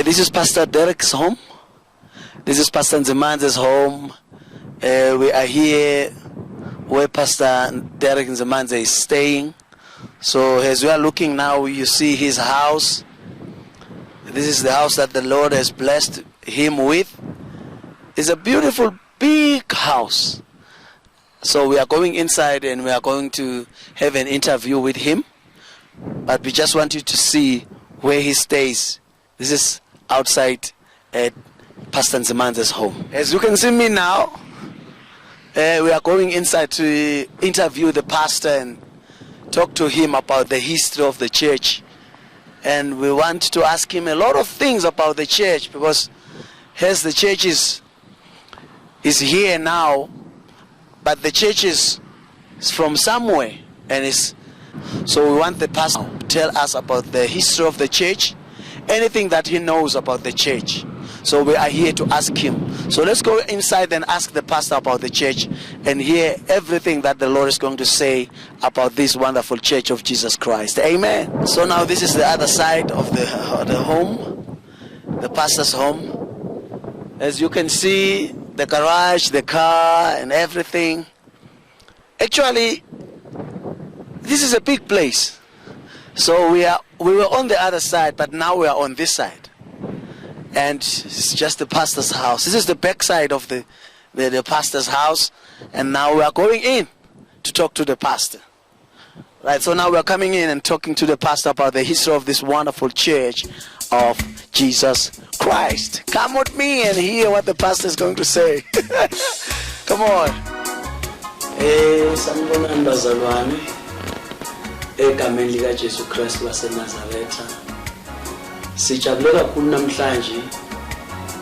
This is Pastor Derek's home. This is Pastor Nzimande's home. We are here where Pastor Derek Nzimande is staying. So as we are looking now, you see his house. This is the house that the Lord has blessed him with. It's a beautiful big house. So we are going inside and we are going to have an interview with him. But we just want you to see where he stays. This is outside at Pastor Nzimande's home. As you can see me now, we are going inside to interview the pastor and talk to him about the history of the church. And we want to ask him a lot of things about the church because as the church is here now, but the church is from somewhere and is so we want the pastor to tell us about the history of the church, anything that he knows about the church. So we are here to ask him. So let's go inside and ask the pastor about the church and hear everything that the Lord is going to say about this wonderful church of Jesus Christ. Amen. So now this is the other side of the home, the pastor's home. As you can see, the garage, the car, and everything. Actually, this is a big place. So we were on the other side, but now we are on this side. And it's just the pastor's house. This is the back side of the pastor's house. And now we are going in to talk to the pastor. Right, so now we are coming in and talking to the pastor about the history of this wonderful church of Jesus Christ. Come with me and hear what the pastor is going to say. Come on. Sanibonani bazalwane, egameni lika Jesu Kristu waseNazaretha. Sijabule kakhulu namhlanje,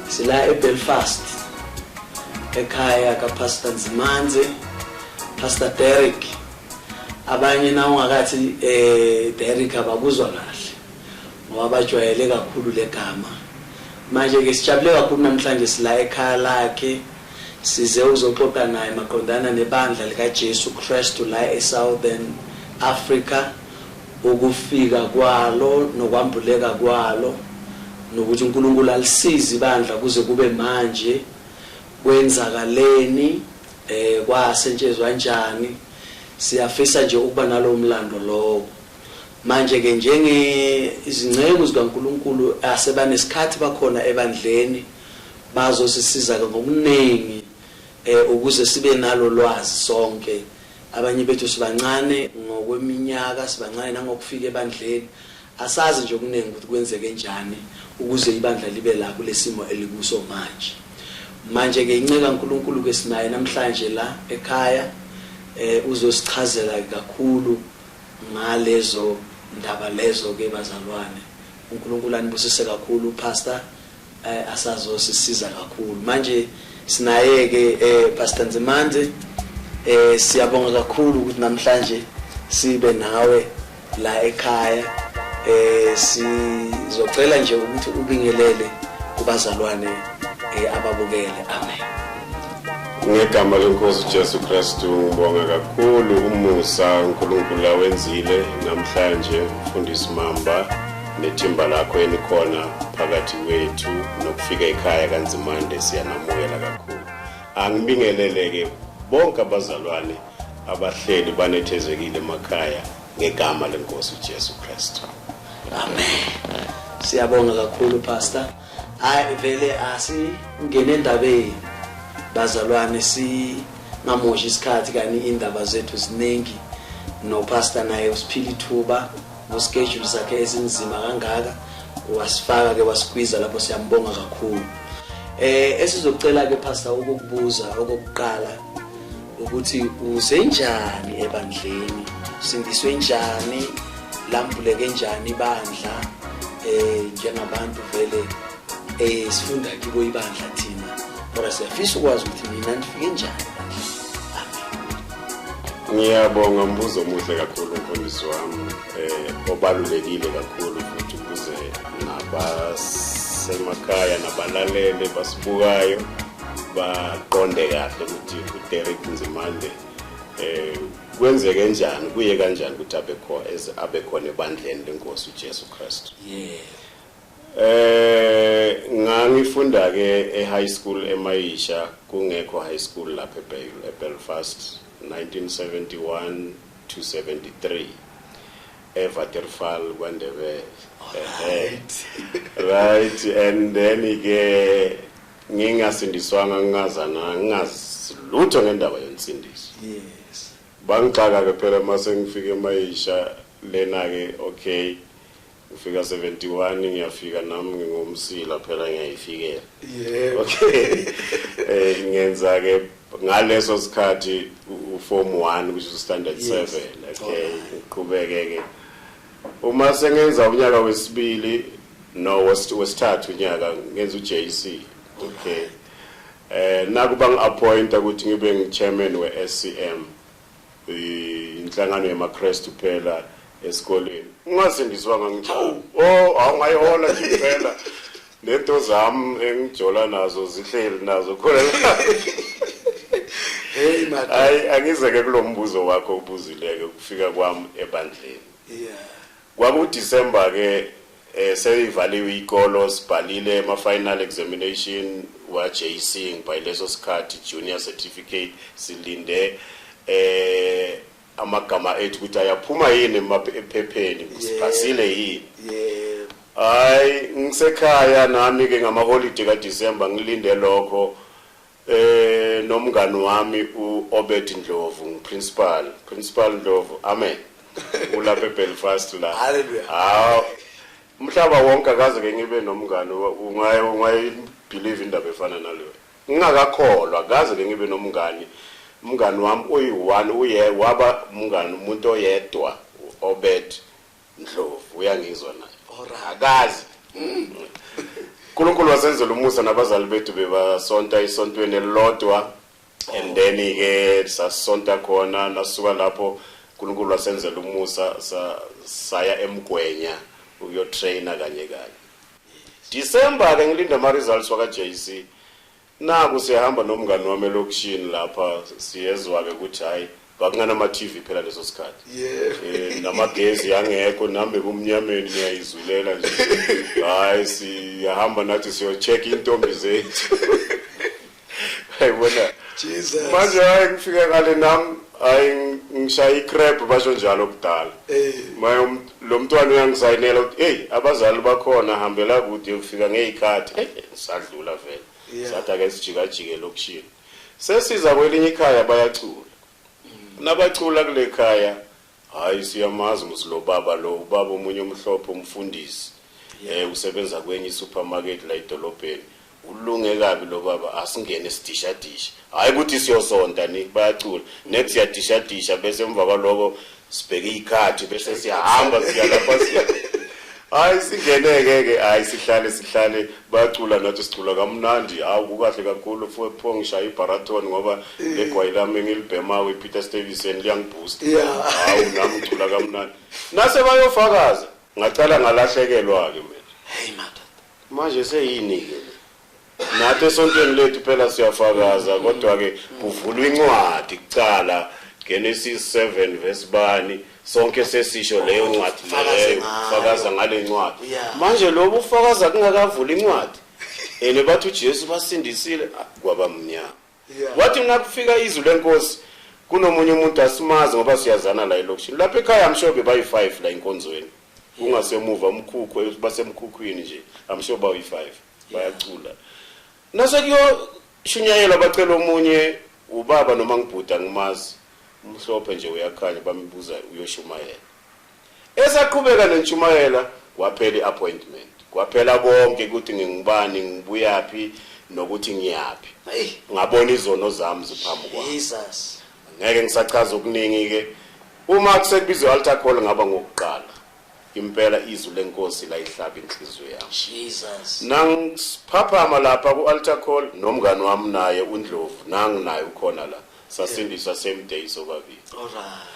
sila eBelfast, ekhaya kaPastor Nzimande, Pastor Derek. Abanye na ungakathi Derek abakuzwa kahle ngoba bajwayele kakhulu legama. Manje ke sijabule kakhulu namhlanje, sila ekhaya lakhe, size uzoxoxa naye maqondana nebandla likaJesu Kristu la eSouthern Africa, ukufika kwalo nokwambuleka kwalo, nokuthi uNkulunkulu alisize ibandla kuze kube manje, kwenzakaleni, kwasentshezwa kanjani. Siyafisa nje ukuba nalo mlando lowo. Manje ke njenge izinceku zikaNkulunkulu asebanesikhathi bakhona ebandleni, bazosisiza ke ngokuningi ukuze sibe nalo lwazi sonke. Abanye bethu sibancane ngokweminyaka, sibancane nangokufika ebandleni, asazi nje okuningi ukuthi kwenzeke njani ukuze ibandla libe la kulesimo elikuso manje. Manje ke inceku kaNkulunkulu ke sinaye namhlanje la ekhaya, uzosichazela kakhulu ngalezo ndaba lezo ke bazalwane. uNkulunkulu anibusise kakhulu, pastor, asazosisiza kakhulu. Manje sinaye ke Pastor Nzimande, siyabonga kakhulu ukuthi namhlanje sibe nawe la ekhaya. Sizocela nje ukuthi ubingelele kubazalwane ababukele. Amen. Ngegama lenkosi Jesu Kristu, ngibonga kakhulu umusa uNkulunkulu awenzile namhlanje, mfundisi Mamba nethimba lakho enikhona phakathi kwethu, nokufika ekhaya kaNzimande, siyanamukela kakhulu. Angibingelele-ke bonke abazalwane abahleli banethezekile emakhaya ngegama lenkosi uJesu Kristu. Amen. Siyabonga kakhulu, pastor. Hayi vele, asingene endabeni bazalwane, singamoshi isikhathi kani indaba zethu ziningi, no pastor naye usiphila ithuba ngo-schedule sakhe esinzima kangaka, wasifaka ke, wasigwiza lapho, siyambonga kakhulu. Esizocela ke, pastor, ukukubuza okokuqala ukuthi usenjani ebandleni, usindiswe njani, lambuleke njani ibandla, njengabantu vele sifunda kibo ibandla thina, kodwa siyafisa ukwazi ukuthi nina nifike njani ebandleni. Amen. Ngiyabonga, mbuzo omuhle kakhulu mfundisi wami, obalulekile kakhulu futhi ukuze nabasemakhaya nabalalele basibukayo baqonde kahle ukuthi uDerek Nzimande kwenzeke njani, kuye kanjani ukuthi abe khona ebandleni lenkosi uJesu Kristu. Ngangifunda ke e-high school eMayisha, kungekho high school lapha eBelfast, 1971 to 73, eWaterval kwaNdebele. Right, and then ke ngingasindiswanga, ngingazana, ngingazi lutho ngendaba yensindiso. Bangixaka ke phela mase ngifike eMayisha lena ke. Okay, ngifika 71, ngiyafika nami ngingumsila phela, ngiyayifikela. Okay, ngenza ke ngaleso sikhathi uform 1, which is standard 7. Okay, ngiqhubeke ke uma sengenza unyaka wesibili, no, wesithathu unyaka, ngenza uJC. Okay, nakuba ngiappoint ukuthi ngibe ngichairman we-SCM, inhlangano yamaKristu phela esikoleni. Ngingasindiswanga, ngithi oh, awungayihola nje phela lento zami engijola nazo, zihleli nazo khona. Hey madoda. Hayi, angizeke kulombuzo wakho ubuzileke ukufika kwami ebandleni. Kwaku December ke, seyivaliwe ikolo, sibhalile ama final examination wa JC ngibhale sikhathi junior certificate, silinde amagama ethu ukuthi ayaphuma yini ephepheni, siphasile yini. Hayi, ngisekhaya nami ke ngama holiday ka December, ngilinde lokho nomngani wami uObed Ndlovu, ngiprincipal, Principal Ndlovu, amen, ulapha eBelfast la. Hallelujah. Hawu, umhlaba wonke akaze ke ngibe nomngani, ungayi believe indaba efana naleyo? Ngingakakholwa, kaze ke ngibe nomngani. Umngani wami uyi-one, uye waba umngani umuntu oyedwa, uObed Ndlovu, uyangizwa naye. Akazi uNkulunkulu wasenzela umusa, nabazali bethu bebasonta isontweni elilodwa, and then ke sasonta khona. Nasuka lapho uNkulunkulu wasenzela umusa, saya eMgwenya ukuyotraina kanye kanye. December ke, ngilinda ama results waka JC. Naku siyahamba nomngani wami elokishini lapha, siyezwa ke ukuthi hayi, bakungana ama TV phela leso sikhathi. Namagezi angekho, nami kumnyameni, niyayizulela nje. Hayi, siyahamba nathi siyo-check intombi zethu, ayibona. Jesus. Manje hayi, ngifike ngale nami, hayi, ngishaya icrap, basho njalo kudala. Maye lo mntwana uyangisayinela ukuthi hey, abazali bakhona hambela kude, ufika ngeyikhathi. Hey, sadlula vele. Sathi ake sijikajike lokishini, sesiza kwelinye ikhaya, bayacula. Nabacula kule khaya, hayi, siyamazi musilo baba lo, ubaba omunye omhlophe, umfundisi, usebenza kwenye supermarket la edolobheni. Ulunge kabi lo baba. Asingene sidisha disha, hayi ukuthi siyosonta ni, bayacula nethi siyadisha disha, bese emva kwaloko sibheke ikhathi, bese siyahamba siya lapha siya. Hayi, singeneke ke, hayi, sihlale sihlale, bayacula, nathi sicula kamnandi. Hawu, kukahle kakhulu pho, ngishaya ibaritone ngoba legwayi lami engilibhemayo iPeter Stuyvesant liyangiboost. Hawu, nami ngicula kamnandi. Nase bayofakaza, ngacala ngalahlekelwa ke mina. Hey madoda. Manje seyini ke le? Nathi esontweni lethu phela siyafakaza, kodwa ke kuvulwa incwadi kucala, Genesis 7 verse bani, sonke sesisho leyo ncwadi. Fakaze leyo ngayo. Fakaza ngale ncwadi. Manje lobu ufakaza kungakavula incwadi ene, bathi uJesu basindisile. Ah, kwaba mnyama. Wathi mina kufika izwi lenkosi, kunomunye umuntu asimazi ngoba siyazana la elokishini lapha ekhaya, I'm sure bebayi-5 la enkonzweni, kungasemuva umkhukhu, basemkhukhwini nje, I'm sure bayi-5 bayacula. Nasekuyoshunyayelwa, bacela omunye ubaba noma ngibhuda, ngimazi, umhlophe nje uyakhanya, bambuza uyoshumayela. Esaqhubeka nentshumayela, kwaphela i-appointment, kwaphela konke ukuthi ngingubani, ngibuyaphi, nokuthi ngiyaphi. Hey. Ngabona izono zami ziphambi kwami. Jesus. Ngeke ngisachaza okuningi ke. Uma kusekubizwa altar call, ngaba ngokuqala impela izwi lenkosi layihlaba inhliziyo yami. Jesus. Nangiphaphama lapha ku altar call nomngani wami naye uNdlovu, nangi naye ukhona la, sasindiswa same day sobabili. All right.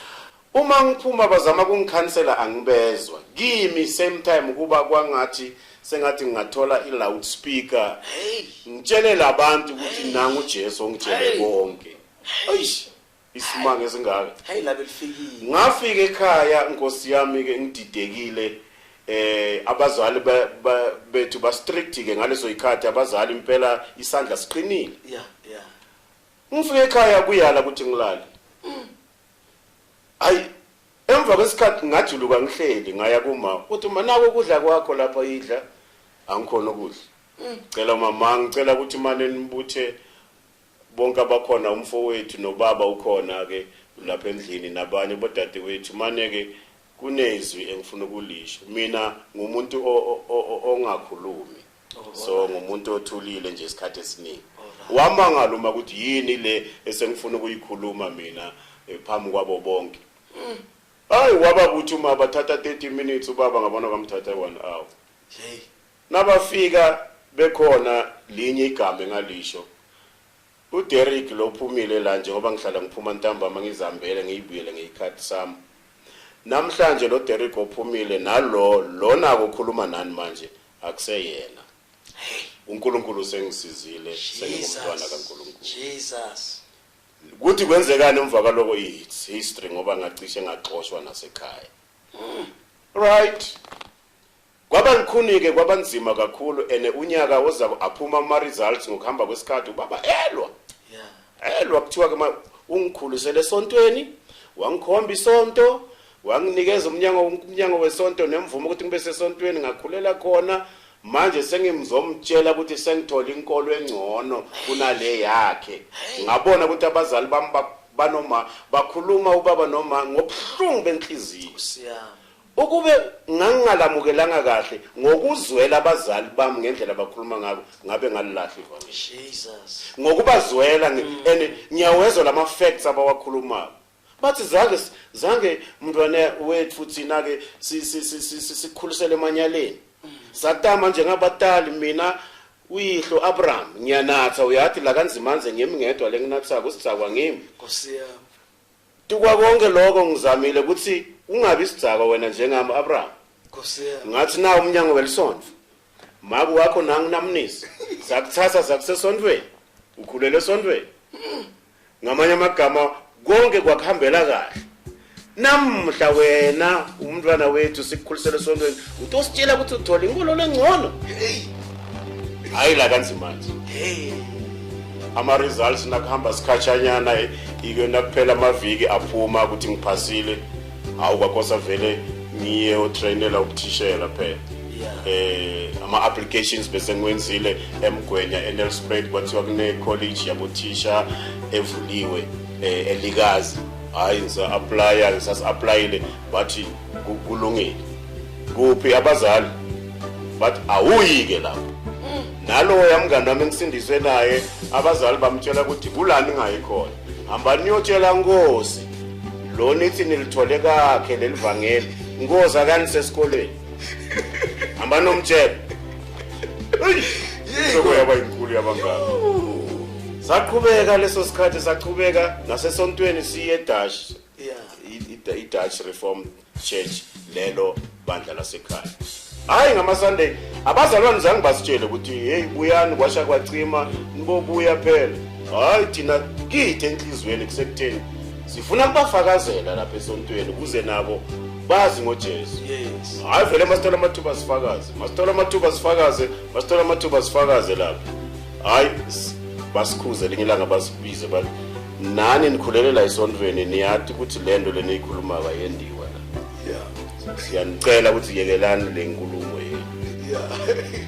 Uma ngiphuma bazama kungikhansela, angibezwa. Kimi same time kuba kwangathi sengathi ngingathola i-loudspeaker, Hey. ngitshele labantu ukuthi nangu uJesu ongitshele Hey. konke. Eish, isimanga esingaka! Hey, labe lifikile. Ngafika ekhaya, nkosi yami ke, ngididekile. Abazali bethu ba strict ke ngaleso ikhathi, abazali impela isandla siqinile. Ngifike ekhaya kuyala ukuthi ngilale. Hayi, emva kwesikhathi ngajuluka ngihleli, ngaya kuma uthi manako ukudla kwakho lapha, idla. Angikhona ukudla. Cela mama, ngicela ukuthi mane nibuthe bonke abakhona, umfowethu nobaba ukhona ke lapha endlini nabanye bodadewethu, mane ke kunezwi engifuna ukulisho. Mina ngumuntu ongakhulumi, so ngumuntu othulile nje isikhathi esiningi. Wamangala uma ukuthi yini le esengifuna ukuyikhuluma mina phambi kwabo bonke. Hayi, waba kuthi uma bathatha 30 minutes, ubaba ngabona kwamthatha 1 hour. Hey. Nabafika bekhona linye igama engalisho, uDerek lo phumile la, njengoba ngihlala ngiphuma ntambama ngizambele ngiyibuyele ngeyikhathi sami. Namhlanje lo Derek ophumile nalo lona ukukhuluma nani manje akuseyena. uNkulunkulu sengisizile, sengingumntwana kaNkulunkulu. Jesus. Kuthi kwenzekani emva kaloko, it's history, ngoba ngacishe ngaxoshwa nasekhaya. Right, kwaba likhuni-ke, kwabanzima kakhulu, ene unyaka oza aphuma ama-results. Ngokuhamba kwesikhathi ubaba elwa, elwa, kuthiwa ke ungikhulisele esontweni, wangikhomba isonto, wanginikeza umnyango wesonto nemvumo ukuthi ngibe sesontweni, ngakhulela khona. Manje sengimzomtshela ukuthi sengithola inkolo engcono kunale yakhe. Ngabona ukuthi abazali bami banoma bakhuluma ubaba noma ngobuhlungu benhliziyo. Siyami. Ukube ngangingalamukelanga kahle ngokuzwela abazali bami ngendlela abakhuluma ngako, ngabe ngalilahla ivangeli. Jesus. Ngokubazwela and ngiyawezwa lama facts abawakhulumayo, bathi zange mntwana wethu thina ke sikhulisele emanyaleni, satama njengabatali. Mina uyihlo Abraham ngiyanatha, uyathi la kanzimanze ngimi ngedwa lenginathako, usidzakwa ngimi. Nkosi yami. Tukwa konke lokho ngizamile ukuthi ungabi isidzakwa wena njengami Abraham. Nkosi yami. Ngathi na umnyango welisonto maku wakho nangu namnisi, sakuthatha sakusesontweni, ukhulele esontweni. Ngamanye amagama konke kwakuhambela kahle. Namhla wena umntwana wethu sikukhulisele esontweni, utositshela ukuthi uthola inkolo lengcono. Hey. Hayi, la kanzimanje. Hey. Ama-results nakuhamba sikhatshanyana ike nakuphela amaviki aphuma ukuthi ngiphasile. Hawu, kwakosa vele ngiye otrainela ubuthishela phela. Ama-applications bese ngiwenzile eMgwenya, eNelspruit, kwathiwa kune college yabothisha evuliwe elikazi. Hayi, ngisa-applya, ngisasi-applyile, bathi kulungile. Kuphi abazali bathi awuyike lapho. Naloya mngani wami engisindiswe naye, abazali bamtshela ukuthi kulani ngayi khona, hamba niyotshela nkosi lo nithi nilithole kakhe leli vangeli, nkosi akanisesikolweni, hamba nomtshela. Sokoyaba inkulu yabangani. Saqhubeka leso sikhathi, saqhubeka nasesontweni siye eDutch, i-Dutch Reformed Church, lelo bandla lasekhaya. Hayi, ngama-Sunday abazalwane zange basitshele ukuthi hey, buyani, kwasha kwacima, nibobuya phela. Hayi, thina kithi enhliziyweni kusekutheni sifuna kubafakazela lapha esontweni ukuze nabo bazi ngoJesu. Hayi vele, masithola amathuba sifakaze, masithola amathuba sifakaze, masithola amathuba sifakaze lapha. Hayi, basikhuze linye ilanga, basibize, bathi nani nikhulelela esontweni, niyathi ukuthi le nto leniyikhulumayo ayendiwa la. Siyanicela ukuthi yekelani le nkulumo yenu.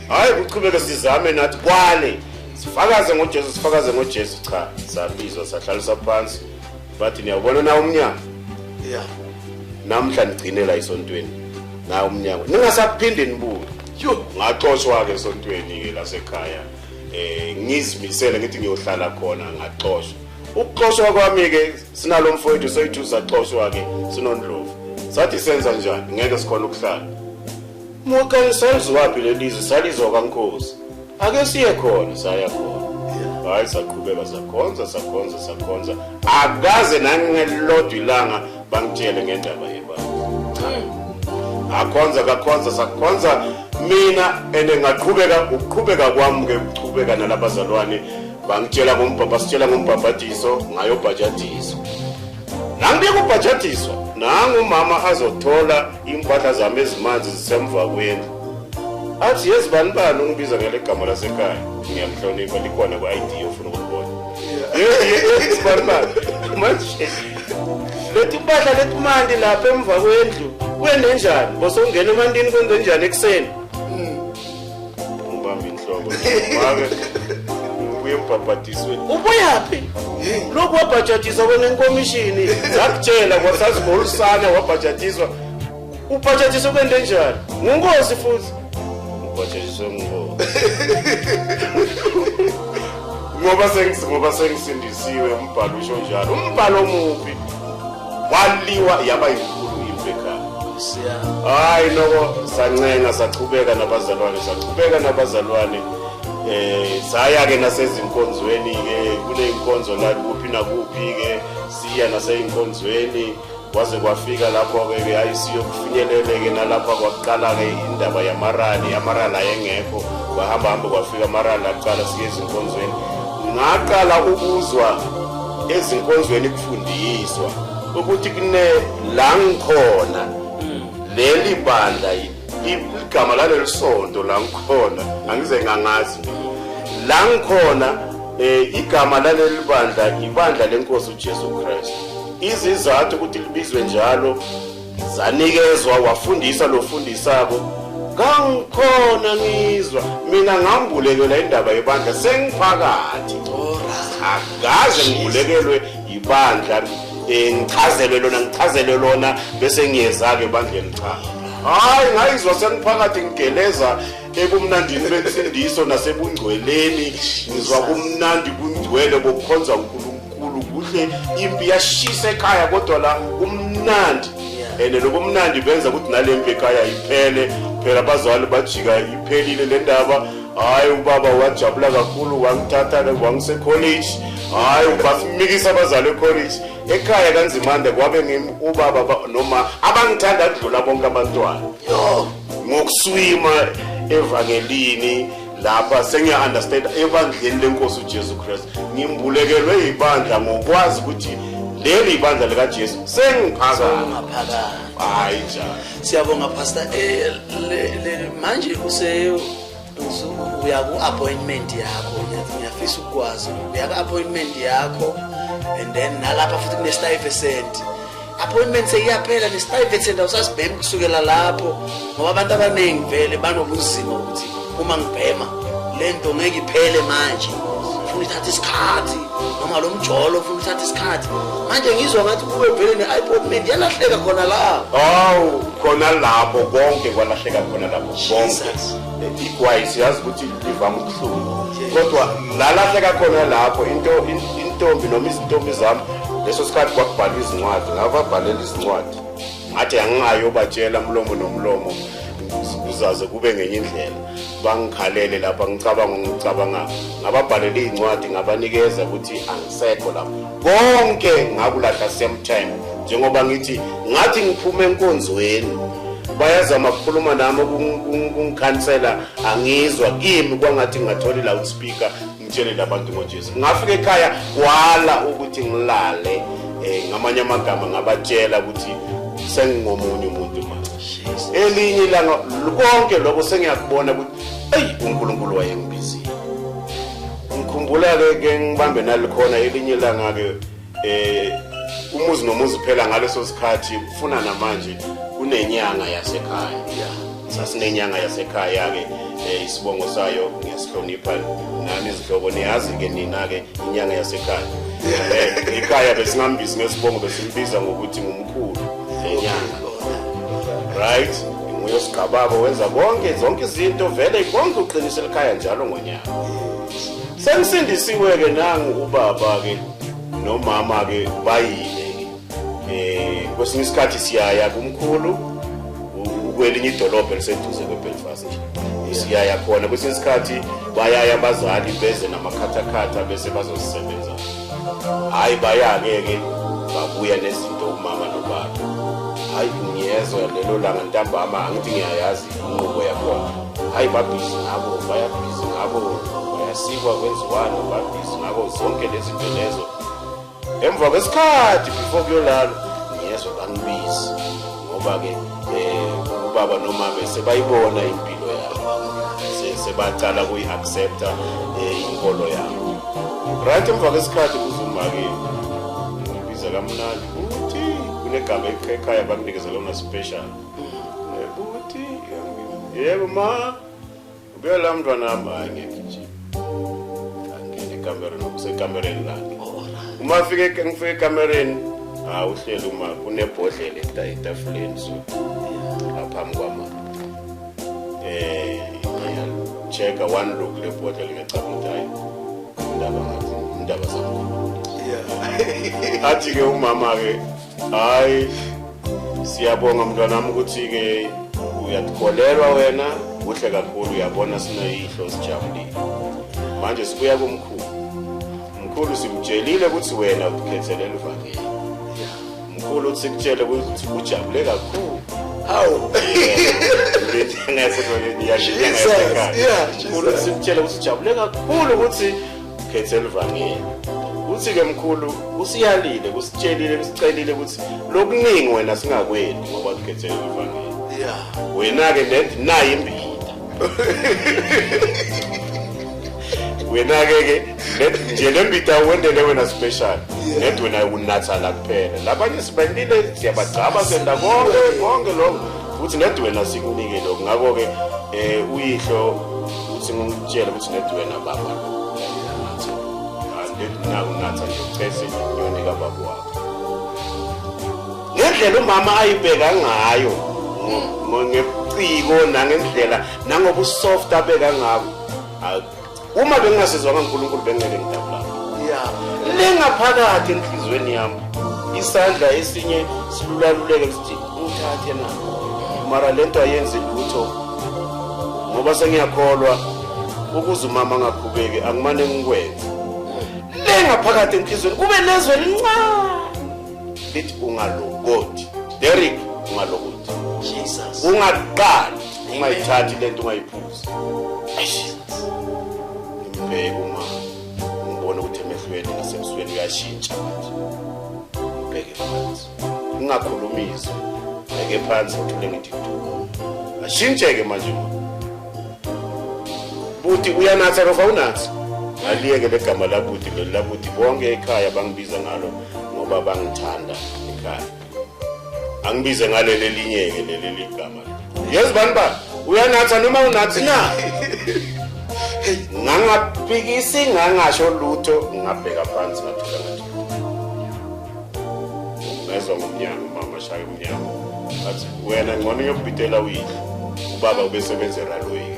Hayi, kuchubeke sizame nathi kwale sifakaze ngoJesu, sifakaze ngoJesu. Cha, sabizwa, sahlaliswa phansi, bathi niyawubona na umnyango? Namhla nigcine la esontweni na umnyango, ningasaphinde nibuye. Yo. Ngaxoshwa-ke esontweni-ke lasekhaya. Ngizimisele ngithi ngiyohlala khona, ngaxoshwa. Ukuxoshwa kwami-ke, sinalo mfowethu soyithu, saxoshwa-ke sinondlovu. Sathi senza njani, ngeke sikhona ukuhlala mokanye. Salizwaphi lelizwe? Salizwa kaNkosi, ake siye khona. Saya khona. Hayi, saqhubeka sakhonza, sakhonza, sakhonza, akaze nangelodwa ilanga bangitshele ngendaba yebandla. Akhonza, kakhonza, sakhonza mina ene ngaqhubeka. Ukuqhubeka kwami ke, ukuqhubeka nalabazalwane, bangitshela ngombhabha, sitshela ngombhabhadiso, ngayobhajadiswa. Nangibike ubhajadiswa, Nangu umama azothola impahla zami ezimanzi zisemva kwendlu. Athi yezi bani bani ungibiza ngale gama lasekhaya. Ngiyamhlonipha likhona ku-ID ofuna ukulibona. Yezi bani bani. Manje lethi impahla letimandi lapha emva kwendlu kwenze njani? Bosongena emandini kwenze njani ekuseni? Ngibamba inhloko. Make ubuye mbhabhadisweni. Ubuyaphi? Lokhu wabhajadiswa wena enkomishini. Zakutshela kwasazibolusana wabhajadiswa. Ubhajadiswa kwente njani? Ngunkosi futhi. Ubhajadiswe ngunkosi. Ngoba sengisindisiwe umbhalo usho njalo. Umbhalo muphi? Waliwa yaba inkulu impi ekhaya. Hayi noko sancenga sachubeka nabazalwane, saya ke nasezinkonzweni ke kuneyinkonzo la kuphi nakuphi ke siya naseyinkonzweni kwaze kwafika lapho ke ayisiyo kufinyeleleke nalapha kwaqala ke indaba yamarali, amarali ayengekho, kwahamba hamba kwafika amarali aqala siye ezinkonzweni. Ngaqala ukuzwa ezinkonzweni kufundiswa ukuthi kune la ngikhona leli bandla igama laleli sonto la ngikhona angize ngangazi la ngikhona igama laleli bandla ibandla lenkosi uJesu Kristu. Izizathu ukuthi libizwe njalo zanikezwa wafundisa lofundisako ngangikhona ngizwa mina ngambulekela indaba yebandla sengiphakathi. Akaze ngibulekelwe ibandla ngichazelwe lona bese ngiyeza ke ebandleni. Cha, hayi ngayizwa sengiphakathi ngigeleza ebumnandini bensindiso nasebungcweleni, ngizwa kumnandi kungcwele bokukhonza uNkulunkulu kuhle. Impi yashisa ekhaya kodwa la kumnandi, and lobo mnandi benza ukuthi nalempi ekhaya iphele. Phela abazali bajika iphelile le ndaba. Hayi ubaba wajabula kakhulu wangithatha wangise college. Hayi basimikisa abazali ecollege. Ekhaya kaNzimande kwabe ngimi ubaba noma abangithanda kudlula bonke abantwana. Ngokuswima evangelini lapha sengiya understand ebandleni lenkosi uJesu Kristu. Ngimbulekelwe ibandla ngokwazi ukuthi leli ibandla lika Jesu sengiphakathi. Hayi njalo. Siyabonga Pastor. Manje use uya ku appointment yakho, ngiyafisa ukwazi uya ku appointment yakho and then nalapha futhi kune Stuyvesant appointment seyiyaphela ne Stuyvesant awusasibhemi kusukela lapho, ngoba abantu abaningi vele banobunzima ukuthi uma ngibhema lento ngeke iphele manje, ufuna ithatha isikhathi noma lo mjolo ufuna uthatha isikhathi. Manje ngizwa ngathi kube vele ne-appointment yalahleka khona lapho. Awu khona lapho konke kwalahleka khona lapho konke. Igwayi siyazi ukuthi livama ubuhlungu kodwa lalahleka khona lapho intombi noma izintombi zami leso sikhathi kwakubhalwa izincwadi, ngababhalela izincwadi ngathi angingayobatshela mlomo nomlomo kuzaze kube ngenye indlela. Bangikhalele lapha ngicabanga ngababhalela izincwadi ngabanikeza ukuthi angisekho lapho konke ngakulahla same time. Njengoba ngithi ngathi ngiphume enkonzweni bayazama ukukhuluma nami ukungikhansela angizwa kimi kwangathi ngingathola i-loudspeaker ngitshele labantu ngoJesu. Ngafika ekhaya kwala ukuthi ngilale, ngamanye amagama ngabatshela ukuthi sengingomunye umuntu manje. Elinye ilanga konke lokho sengiyakubona ukuthi eyi uNkulunkulu wayengibizile. Ngikhumbula ke ngibambe nalikhona elinye ilanga ke umuzi nomuzi phela ngaleso sikhathi kufuna namanje kunenyanga yasekhaya. Sasinenyanga yasekhaya ke isibongo sayo ngiyasihlonipha nani izihlobo niyazi ke nina ke inyanga yasekhaya. Ekhaya besingambizi ngesibongo besimbiza ngokuthi ngumkhulu enyanga. Right, nguye osigababo wenza konke zonke izinto vele konke uqinisa ekhaya njalo ngonyaka. Sengisindisiwe ke nangu ubaba ke nomama ke bayile ke kwesinye isikhathi siyaya kumkhulu kwelinye idolobha eliseduze kweBelfast nje. Siyaya khona kwesinye isikhathi bayaya abazali beze namakhathakhatha bese bazosebenza. Hayi bayake ke babuya nezinto umama nobaba. Hayi ngiyezwa lelo langa ntambama angithi ngiyayazi inqubo yakhona. Hayi babhizi ngabo, bayabhizi ngabo, bayasikwa kwenziwani, babhizi ngabo zonke lezi zinto lezo. Emva kwesikhathi before kuyolala Ngezwe bangibizi ngoba-ke ubaba noma sebayibona impilo yabo, sebacala kuyi-accepta inkolo yabo. Right, emva kwesikhathi kuzuma-ke ngibiza kamnandi buthi, kunegama ekhaya bakunikeza lona special. Buthi, yebo ma, ubuya la mntwana wami. Hayi, ngiyagijima angene ekamereni, kusekamereni lakhe. Uma fike ngifike ekamereni, hawu, uhleli uma kunebhodlela etafuleni, so ngaphambi kwama ngiya-check-a one look le bhodlela, ngiyacabanga ukuthi hayi, indaba ngathi indaba zamkhulu. Athi-ke umama-ke, hayi, siyabonga mntwanami ukuthi-ke uyakholelwa wena, kuhle kakhulu, uyabona sineyihlo sijabulile. Manje sibuya kumkhulu, mkhulu simtshelile ukuthi wena ukhethele livangeli. Mkhulu uthi sikutshele ukuthi ujabule kakhulu. Hawu. Mkhulu uthi sikutshele ukuthi ujabule kakhulu ukuthi ukhethe livangeli. Uthi-ke mkhulu usiyalile, kusitshelile, kusicelile ukuthi lokuningi wena singakwendi ngoba ukhethele livangeli. Wena-ke net nayi imbita. Wena-ke ke nje le mbita wendele wena special. Net wena unatha la kuphela. Labanye sibendile siyabagcaba senda konke konke lokho. Uthi net wena sikunike lokho. Ngakho-ke uyihlo uthi ngikutshele ukuthi net wena baba. Unatha nje uchese ngiyonika baba wakho. Ngendlela umama ayibheka ngayo ngeciko nangendlela nangobusoft abeka ngabo, uma bengingasizwanga uNkulunkulu bengeke ngidabula. Lengaphakathi enhlizweni yami isandla esinye silulaluleke sithi ngithathe na, mara lento ayenzi lutho ngoba sengiyakholwa ukuze umama angakhubeki angimane ngikwenze. Lengaphakathi enhlizweni kube lezwe elincane lithi ungalokoti Derek, ungalokoti. Jesus. Ungaqali ungayithathi lento, ungayiphuzi. Ngimbheke uma ngibona ukuthi emehlweni nasebusweni uyashintsha manje. Ngibheke phansi, ngingakhulumi izwi, bheke phansi ngithule ngithi du. Ashintsheke manje ma. Buti uyanatha lofa unatha. Aliyeke legama labuti leli labuti, bonke ekhaya bangibiza ngalo ngoba bangithanda ekhaya. Angibize ngaleli elinye-ke leli ligama. Yezi bani bani, uyanatha noma unathi na? Ngangaphikisi, ngangasho lutho, ngabheka phansi ngathula ngathi. Ngezwa ngomnyango, umama shaya umnyango. Athi wena ngcono uyokubitela uyihlo. Ubaba ubesebenza e-railway.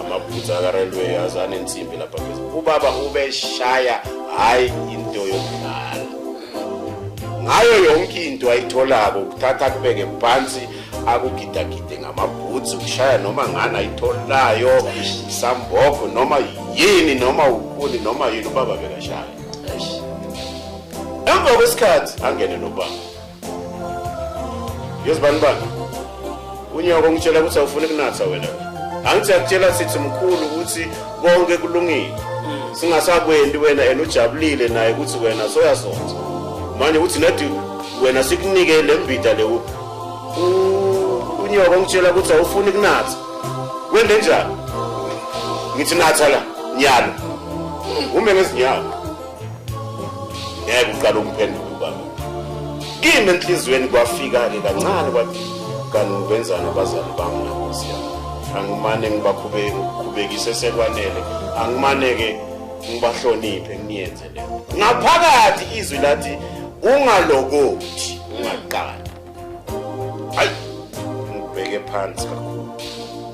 Amabhutsi aka-railway azane insimbi lapha phezulu. Ubaba ubeshaya hayi into yokudlala. Ngayo yonke into ayitholako ukuthatha kubeke phansi akugidagide ngamabhutsi, ukushaya noma ngani ayitholayo, isamboko noma yini noma ukhuni noma yini, ubaba bekashaya. Emva kwesikhathi angene nobaba. Yezi bani bani, unyoko ngitshela ukuthi awufuni kunatha wena. Angithi akutshela sithi mkhulu ukuthi konke kulungile, singasakwendi wena and ujabulile naye ukuthi wena soyasonza. Manje uthi nathi wena sikunike le mbida le, unyoko ngitshela ukuthi awufuni kunatha. Wende njani? Ngithi natha la nyalo, ume ngezinyawo. Ngeke uqale umphendule ubaba. Kimi enhliziyweni kwafika-ke kancane kwathi kanti ngibenzani abazali bami nankosi yami, angimane ngibakhubekise sekwanele, angimane-ke ngibahloniphe ngiyenze le. Ngaphakathi izwi lathi ungalokothi, ungaqali. Hayi, ngibheke phansi kakhulu.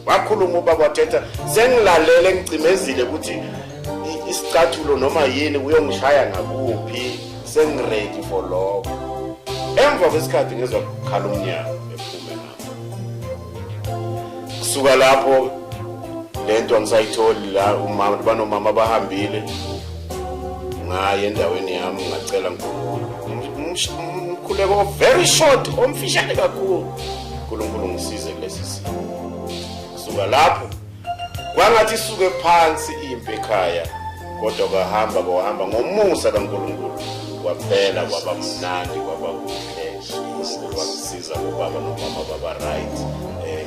Wakhuluma ubaba wathetha, sengilalele ngicimezile ukuthi isicathulo noma yini uyongishaya ngakuphi, sengi-ready for lokho. Emva kwesikhathi ngezwa kukhala umnyango, ephume ngapho. Kusuka lapho lento angisayitholi la, umama banomama bahambile. Ngaye endaweni yami ngacela uNkulunkulu umkhuleko very short, omfishane kakhulu, uNkulunkulu ngisize kulesi simo. Kusuka lapho kwangathi isuke phansi impi ekhaya, kodwa kwahamba kwahamba ngomusa kaNkulunkulu kwaphela, kwaba mnandi, kwaba kuhle. zabo baba nomama baba right.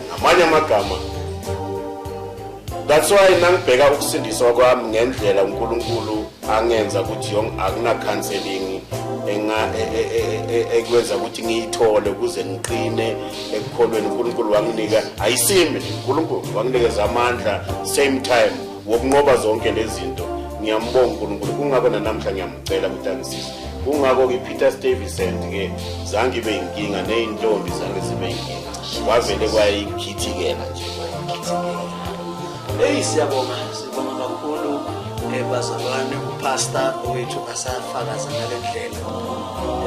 Ngamanye amagama, that's why nangibheka ukusindiswa kwami ngendlela uNkulunkulu angenza ukuthi akuna counseling ekwenza ukuthi ngiyithole ukuze ngiqine ekukholweni. uNkulunkulu wanginika, ayisimi, uNkulunkulu wanginikeza amandla same time wokunqoba zonke lezi zinto. Ngiyambonga uNkulunkulu, kungakho namhla ngiyamcela ukuthi angisize. Kungakho ke Peter Stuyvesant ke zange ibe inkinga, nezintombi zange zibe inkinga, kwavele kwayikhithikela nje. Hey, siyabonga, sibonga kakhulu bazalwane, upastor wethu asafakaza ngale ndlela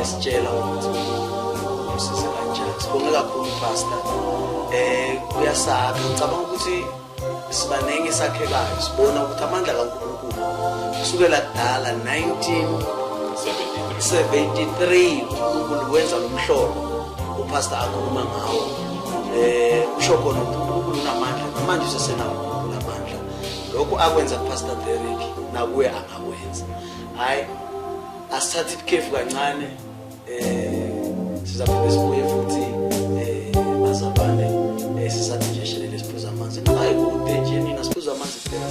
esitshela ukuthi usize kanjani. Sibonge kakhulu pastor. Kuyasakha, ngicabanga ukuthi sibaningi sakhekayo, sibona ukuthi amandla kaNkulunkulu kusukela kudala 1973 uNkulunkulu wenza lo mhlolo upastor akhuluma ngawo. Usho khona ukuthi uNkulunkulu unamandla, namanje usesenawo uNkulunkulu amandla. Lokhu akwenza Pastor Derek nakuye angakwenza. Hayi, asithathe ikhefu kancane, sizaphinde sibuye futhi bazalwane, sisathi nje shelele siphuza amanzi. Hayi kude nje nina, siphuza amanzi kuphela.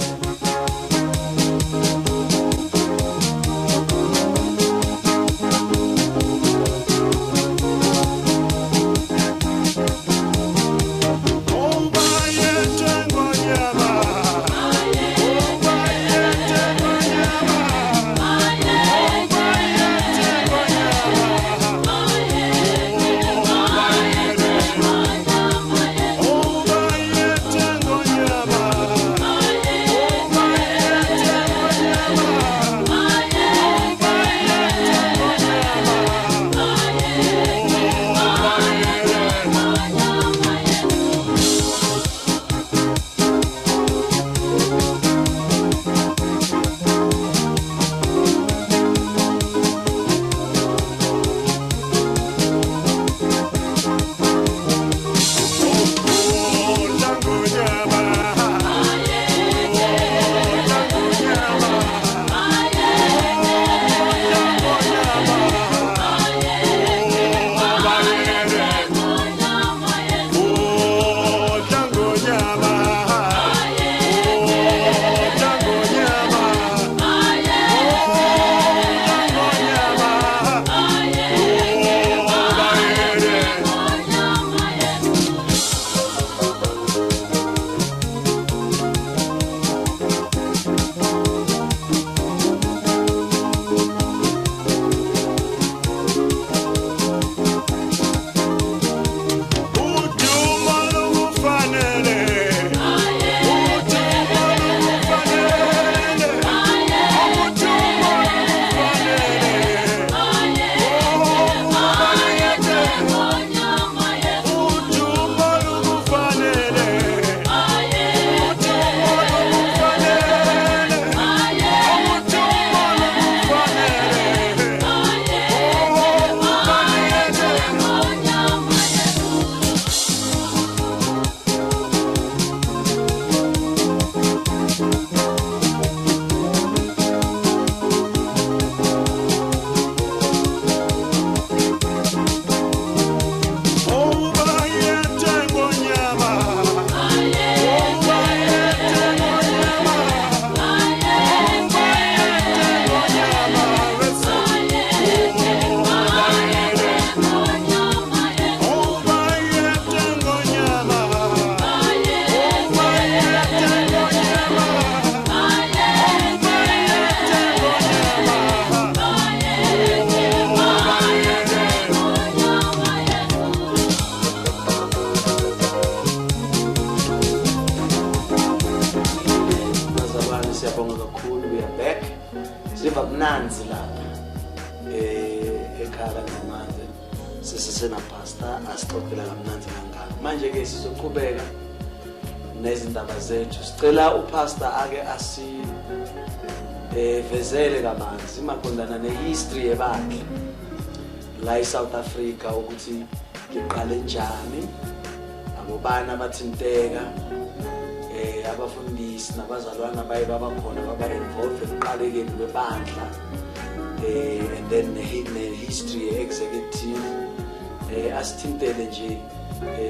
Siva mnanzi lapha ekhaya kaNzimande, sisesena pastor asixoxela kamnanzi kangaka. Manje ke sizoqhubeka nezindaba zethu. Sicela upastor ake asi vezele kabanzi maqondana nehistory yebandla la eSouth Africa, ukuthi liqale njani, abobani abathinteka, abafundisi nabazalwana baye babakhona baba involved ekuqalekeni kwebandla, and then the history executive, Asithintele nje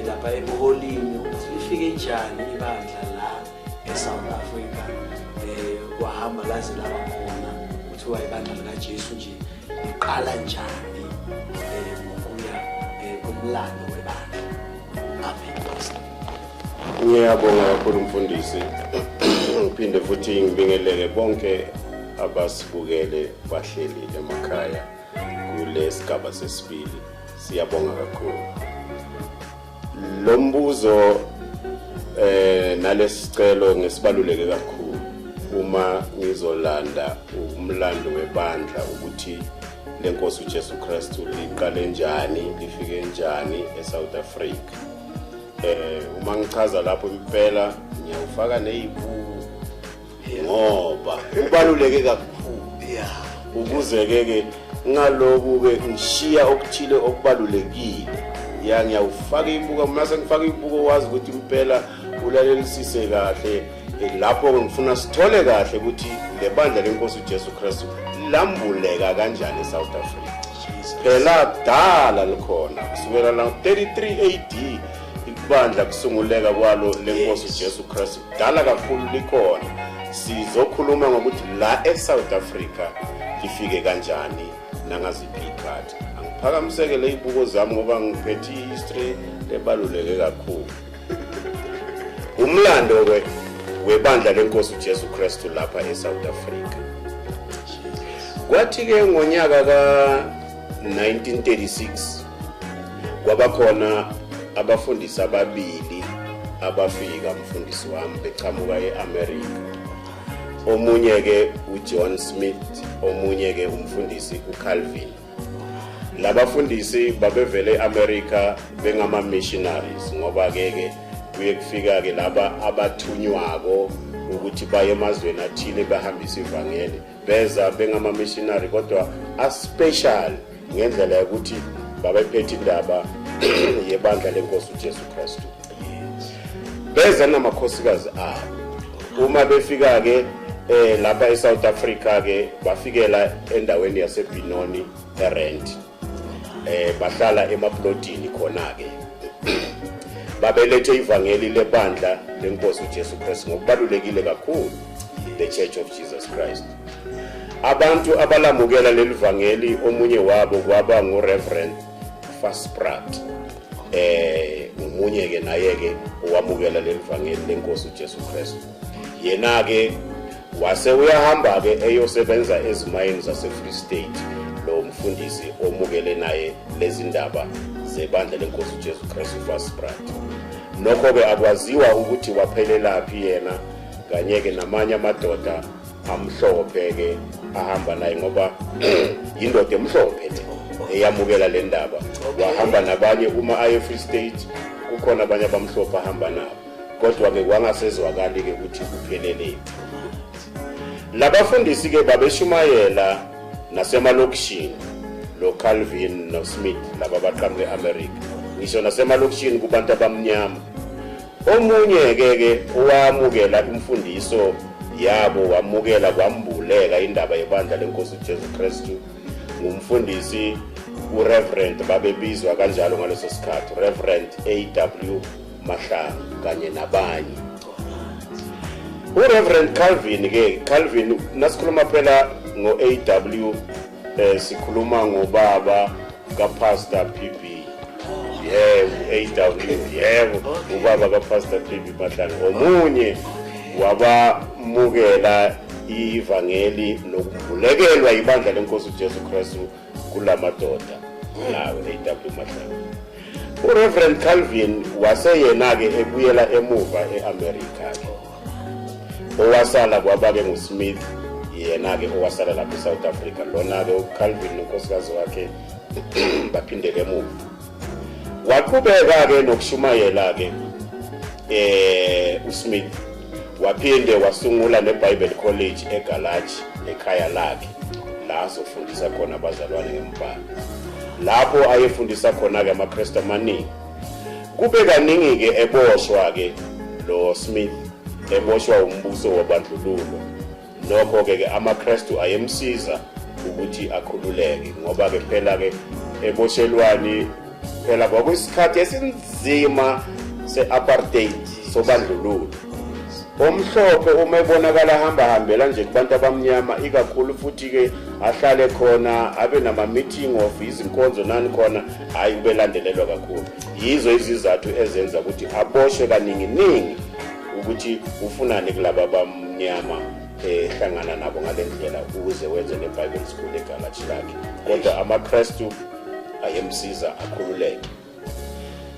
lapha ebuholini ukuthi lifike njani ibandla la eSouth Africa, kwahamba laze laba khona, kuthiwa ibandla likaJesu nje liqala njani ngokuya komlando webandla. Amen, Pastor. Ngiyabonga kakhulu mfundisi. Ngiphinde futhi ngibingelele bonke abasibukele bahleli emakhaya kule sigaba sesibili. Siyabonga kakhulu. Lo mbuzo nalesicelo ngesibaluleke kakhulu uma ngizolanda umlando webandla ukuthi lenkosi uJesu Kristu liqale njani, lifike njani eSouth Africa. Uma ngichaza lapho impela ngiyawufaka nezibuko ngoba kubaluleke kakhulu. Ukuze ke ngaloku ke ngishiya okuthile okubalulekile, ya ngiyawufaka ibuko. Mase ngifaka ibuko wazi ukuthi impela ulalelisise kahle lapho ngifuna sithole kahle ukuthi le bandla lenkosi uJesu Kristu lambuleka kanjani eSouth Africa. Phela kudala likhona kusukela la 33 AD ibandla kusunguleka kwalo lenkosi uJesu Kristu, kudala kakhulu likhona. Sizokhuluma ngokuthi la eSouth Africa lifike kanjani nangaziphi ikhathi. Angiphakamiseke le ibuko zami ngoba ngiphethe history ebaluleke kakhulu. Umlando ke webandla lenkosi uJesu Kristu lapha eSouth Africa. Kwathi ke ngonyaka ka 1936 kwabakhona abafundisi ababili abafika mfundisi wami beqhamuka eAmerica. Omunye ke uJohn Smith, omunye ke umfundisi uCalvin. Labafundisi babevele eAmerica bengama missionaries, ngoba ke kuye kufika ke laba abathunywako ukuthi baye emazweni athile bahambise ivangeli. Beza bengama missionary kodwa a special ngendlela yokuthi babephethe indaba yebandla lenkosi uJesu Kristu. Beza namakhosikazi abo. Uma befika ke lapha eSouth Africa ke bafikela endaweni yaseBenoni eRent. Bahlala emaplotini khona ke. Babelethe ivangeli lebandla lenkosi uJesu Kristu ngokubalulekile kakhulu, the Church of Jesus Christ. Abantu abalamukela leli vangeli omunye wabo kwaba nguReverend Fasprat. Umunye ke naye ke owamukela leli vangeli lenkosi uJesu Kristu. Yena ke wase uyahamba ke eyosebenza ezimayini zase Free State, lo mfundisi omukele naye lezi ndaba zebandla lenkosi uJesu Kristu Fasprat. Nokho ke akwaziwa ukuthi waphelelaphi yena kanye ke namanye amadoda amhlophe ke ahamba naye, ngoba indoda emhlophe le eyamukela le ndaba. Wahamba nabanye uma aye Free State, kukhona abanye abamhlophe ahamba nabo, kodwa ke kwangasezwakali ke ukuthi kuphelele. Labafundisi ke babeshumayela nasemalokishini, lo Calvin no Smith laba baqhamuka eAmerica, ngisho nasemalokishini kubantu abamnyama. Omunye ke owamukela imfundiso yabo, wamukela kwambuleka indaba yebandla lenkosi uJesu Kristu, ngumfundisi uReverend, babebizwa kanjalo ngaleso sikhathi, Reverend A.W. Mahlangu kanye nabanye. uReverend Calvin ke, Calvin nasikhuluma phela ngo-A.W. Sikhuluma ngobaba kaPastor PB. Yebo, A.W. yebo, ubaba kaPastor PB Mahlangu, omunye wabamukela ivangeli nokuvulekelwa ibandla lenkosi uJesu Kristu kulamadoda lawo, A.W. Mahlangu. uReverend Calvin waseyena ke ebuyela emuva eAmerica ke. Owasala kwaba ke nguSmith, yena ke owasala lapha eSouth Africa. Lona ke uCalvin nonkosikazi wakhe baphindele emuva. Waqhubeka ke nokushumayela ke uSmith, waphinde wasungula neBible College eGarage ekhaya lakhe, la azofundisa khona abazalwane ngembhalo, lapho ayefundisa khona ke amaKristu amaningi. Kube kaningi ke eboshwa ke lo Smith, eboshwa umbuso wobandlululo. Nokho ke amaKristu ayemsiza ukuthi akhululeke, ngoba ke phela ke eboshelwani Phela kwakuyisikhathi esinzima se-apartheid, sobandlululo. Omhlophe uma ebonakala hamba hambela nje kubantu abamnyama ikakhulu, futhi ke ahlale khona abe nama meeting of izinkonzo nani khona, hayi ubelandelelwa kakhulu. Yizo izizathu ezenza ukuthi aboshwe kaningi ningi ukuthi ufunani kulaba abamnyama ehlangana nabo ngalendlela ukuze wenze le Bible school egalaji lakhe. Kodwa amaKristu ayemsiza akhululeke.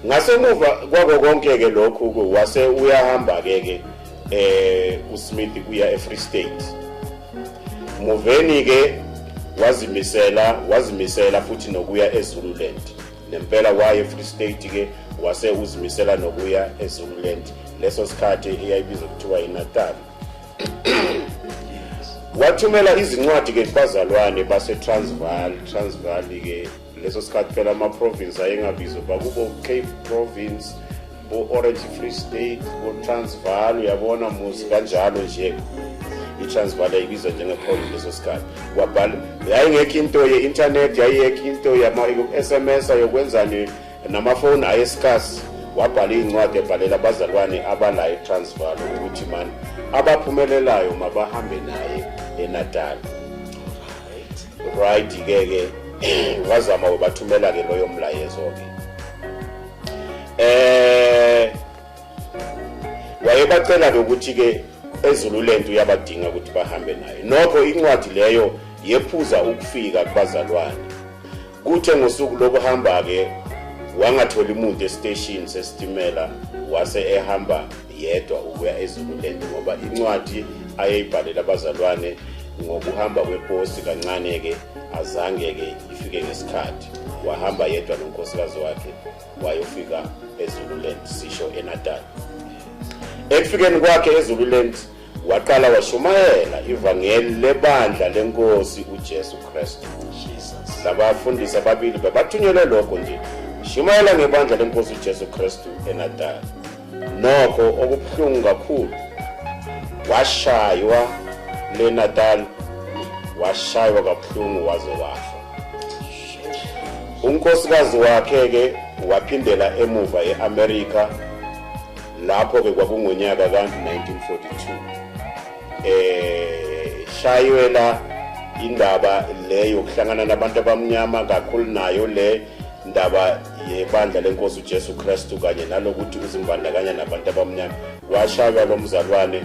Ngasemuva kwako konke ke lokhu, wase uyahamba ke uSmith kuya eFree State. Muveni ke wazimisela futhi nokuya eZululand. Nempela waye eFree State ke, wase uzimisela nokuya eZululand, leso sikhathi eyayibizwa kuthiwa iNatal. Wathumela izincwadi ke kubazalwane base Transvaal. Transvaal ke leso sikhathi phela ama province ayengabizwa, bakubo Cape Province, bo Orange Free State, bo Transvaal, uyabona musi kanjalo nje. I-Transvaal yayibizwa njenge-province leso sikhathi. Wabhala, yayingekho into ye-internet, yayingekho into yama-SMS yokwenzani, namafoni ayesikasi. Wabhala iy'ncwadi ebhalela abazalwane abala e-Transvaal ukuthi mani abaphumelelayo mabahambe naye eNatal. Right ke ke wazama wabathumela ke loyo mlayezo ke. Wayebacela ke ukuthi ke eZululand uyabadinga ukuthi bahambe naye. Nokho incwadi leyo yephuza ukufika kubazalwane. Kuthe ngosuku lokuhamba ke wangatholi umuntu estation sesitimela, wase ehamba yedwa ukuya eZululand, ngoba incwadi ayeyibhalela abazalwane ngokuhamba kweposti kancane ke azange ke ifike ngesikhathi. Wahamba yedwa nonkosikazi wakhe wayofika eZululand, sisho eNatal. Ekufikeni kwakhe eZululand waqala washumayela ivangeli lebandla lenkosi uJesu Kristu. Jesus. Labafundisi ababili bebathunyelwe lokho nje, shumayela ngebandla lenkosi uJesu Kristu eNatal. Nokho okubuhlungu kakhulu, washaywa leNatal, washaywa kabuhlungu waze wafa. Unkosikazi wakhe ke waphindela emuva eAmerica. Lapho ke kwakungonyaka ka-1942. Shayela indaba le yokuhlangana nabantu abamnyama kakhulu, nayo le ndaba yebandla lenkosi uJesu Kristu kanye nalokuthi uzimbandakanya nabantu abamnyama. Washaywa lo mzalwane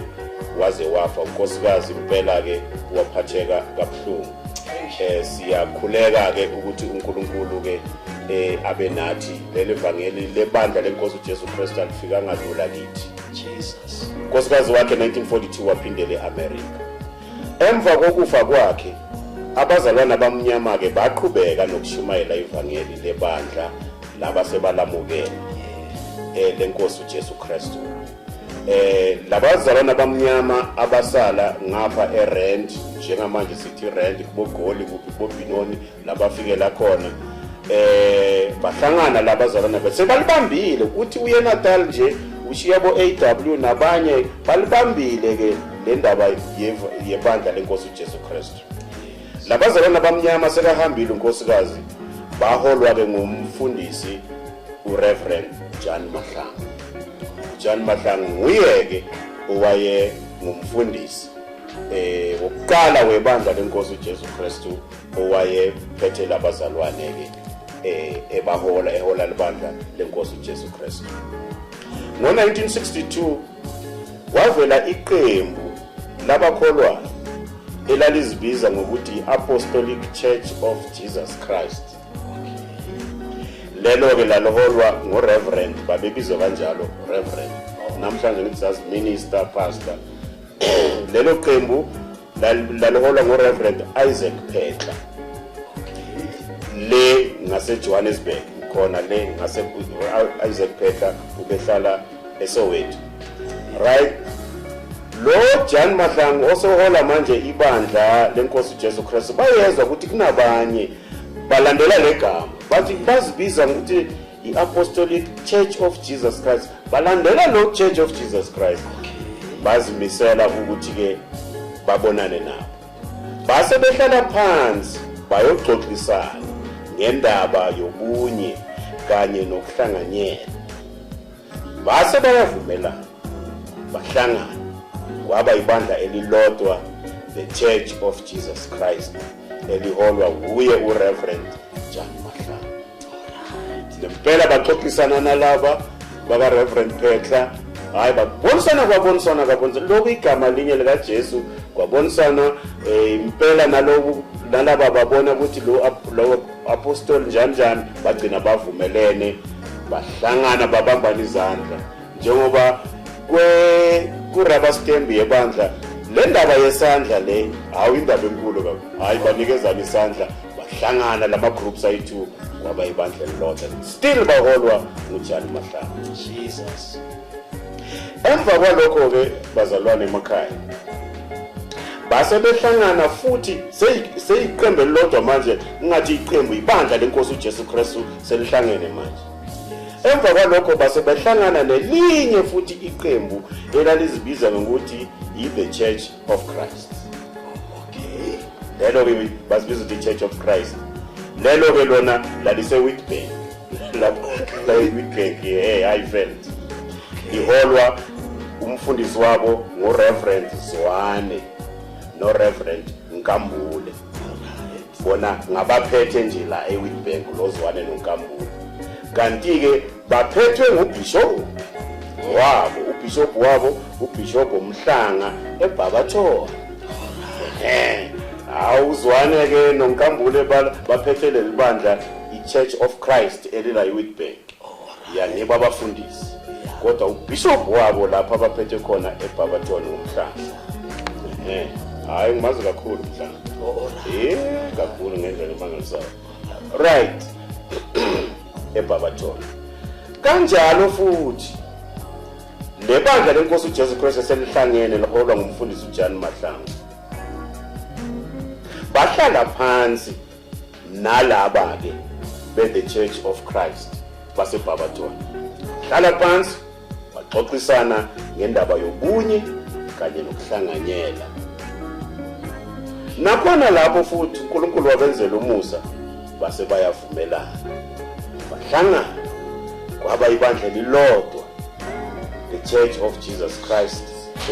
waze wafa. Unkosikazi impela ke waphatheka kabuhlungu. Siyakhuleka ke ukuthi uNkulunkulu ke abe nathi. Leli vangeli lebandla lenkosi uJesu Kristu alifikanga lula kithi. Jesus. Unkosikazi wakhe 1942 waphindele eAmerica. Emva kokufa kwakhe, abazalwana abamnyama ke baqhubeka nokushumayela ivangeli lebandla laba sebalamukela lenkosi uJesu Kristu. Labazalwana abamnyama abasala ngapha eRand, njengamanje sithi Rand, kuboGoli, kuphi, kuboBinoni, labafikela khona, bahlangana labazalwana bese balibambile ukuthi uye Natal nje ushiya bo AW nabanye, balibambile ke le ndaba yebandla lenkosi uJesu Kristu. Labazalwana abamnyama sekahambile unkosikazi, baholwa ke ngumfundisi uReverend John Mahlangu. John Mahlangu nguye ke owaye ngumfundisi wokuqala webandla lenkosi uJesu Kristu, owayephethe labazalwane ke ebahola, ehola libandla lenkosi uJesu Kristu. Ngo-1962 wavela iqembu labakholwayo elalizibiza ngokuthi Apostolic Church of Jesus Christ. Lelo ke laliholwa ngoReverend, babebizwa kanjalo, Reverend, namhlanje ngithi sazi minister, pastor. Lelo qembu laliholwa ngoReverend Isaac Phetla le ngase Johannesburg khona le ngase. Isaac Phetla ubehlala eSoweto, right? Lo Jan Mahlangu osohola manje ibandla lenkosi uJesu Kristu, bayezwa ukuthi kunabanye balandela legama, bathi bazibiza ngokuthi iApostolic Church of Jesus Christ, balandela lo Church of Jesus Christ. Bazimisela ukuthi ke babonane nabo, base behlala phansi bayoxoxisana ngendaba yobunye. kanye nokuhlanganyela. Base bayavumelana, bahlangana, kwaba ibandla elilodwa, the Church of Jesus Christ, eliholwa wuye uReverend Jan Mahlangu. Nempela baxoxisana nalaba baka Reverend Phetla, hayi babonisana, kwabonisana, kwabonisana lokhu igama linye likaJesu, kwabonisana impela naloku nalaba babona ukuthi lo apostoli njani njani, bagcina bavumelene, bahlangana, babambana izandla. Njengoba ku-rubber stamp yebandla le ndaba yesandla le, hawu indaba enkulu kakhulu, hayi banikezana isandla, bahlangana lama groups ayi-2, kwaba ibandla elilodwa, still baholwa nguJan Mahlangu. Jesus. Emva kwalokho-ke bazalwane emakhaya base behlangana futhi seyiqembu elilodwa manje, ngathi iqembu ibandla lenkosi uJesu Kristu selihlangene manje. Emva kwalokho base behlangana nelinye futhi iqembu elalizibiza ngokuthi i-The Church of Christ. Okay. Lelo-ke bazibiza ukuthi i-Church of Christ. Lelo-ke lona lalise-Witbank. Lapho la e-Witbank, Highveld. Iholwa umfundisi wabo nguReverend Zwane noReverend Nkambule. Bona ngabaphethe nje la eWitbank, lo Zwane noNkambule. Kanti-ke baphethwe ngubishop wabo, ubishop wabo, ubishop Mhlanga eBarberton. Awuzwane-ke noNkambule baphethe leli bandla i-Church of Christ elila eWitbank. Yangibo abafundisi. Kodwa ubishop wabo lapha abaphethe khona eBarberton uMhlanga. Hayi ngimazi kakhulu uMhlanga. Kakhulu ngendlela emangalisayo. Right. eBarberton. Kanjalo futhi le bandla lenkosi uJesu Kristu selihlangene liholwa ngumfundisi uJan Mahlangu. Bahlala phansi nalaba ke be the Church of Christ baseBarberton. Hlala phansi baxoxisana ngendaba yobunye kanye nokuhlanganyela. Nakhona lapho futhi uNkulunkulu wabenzela umusa, base bayavumelana, bahlangana, kwaba ibandla elilodwa, the Church of Jesus Christ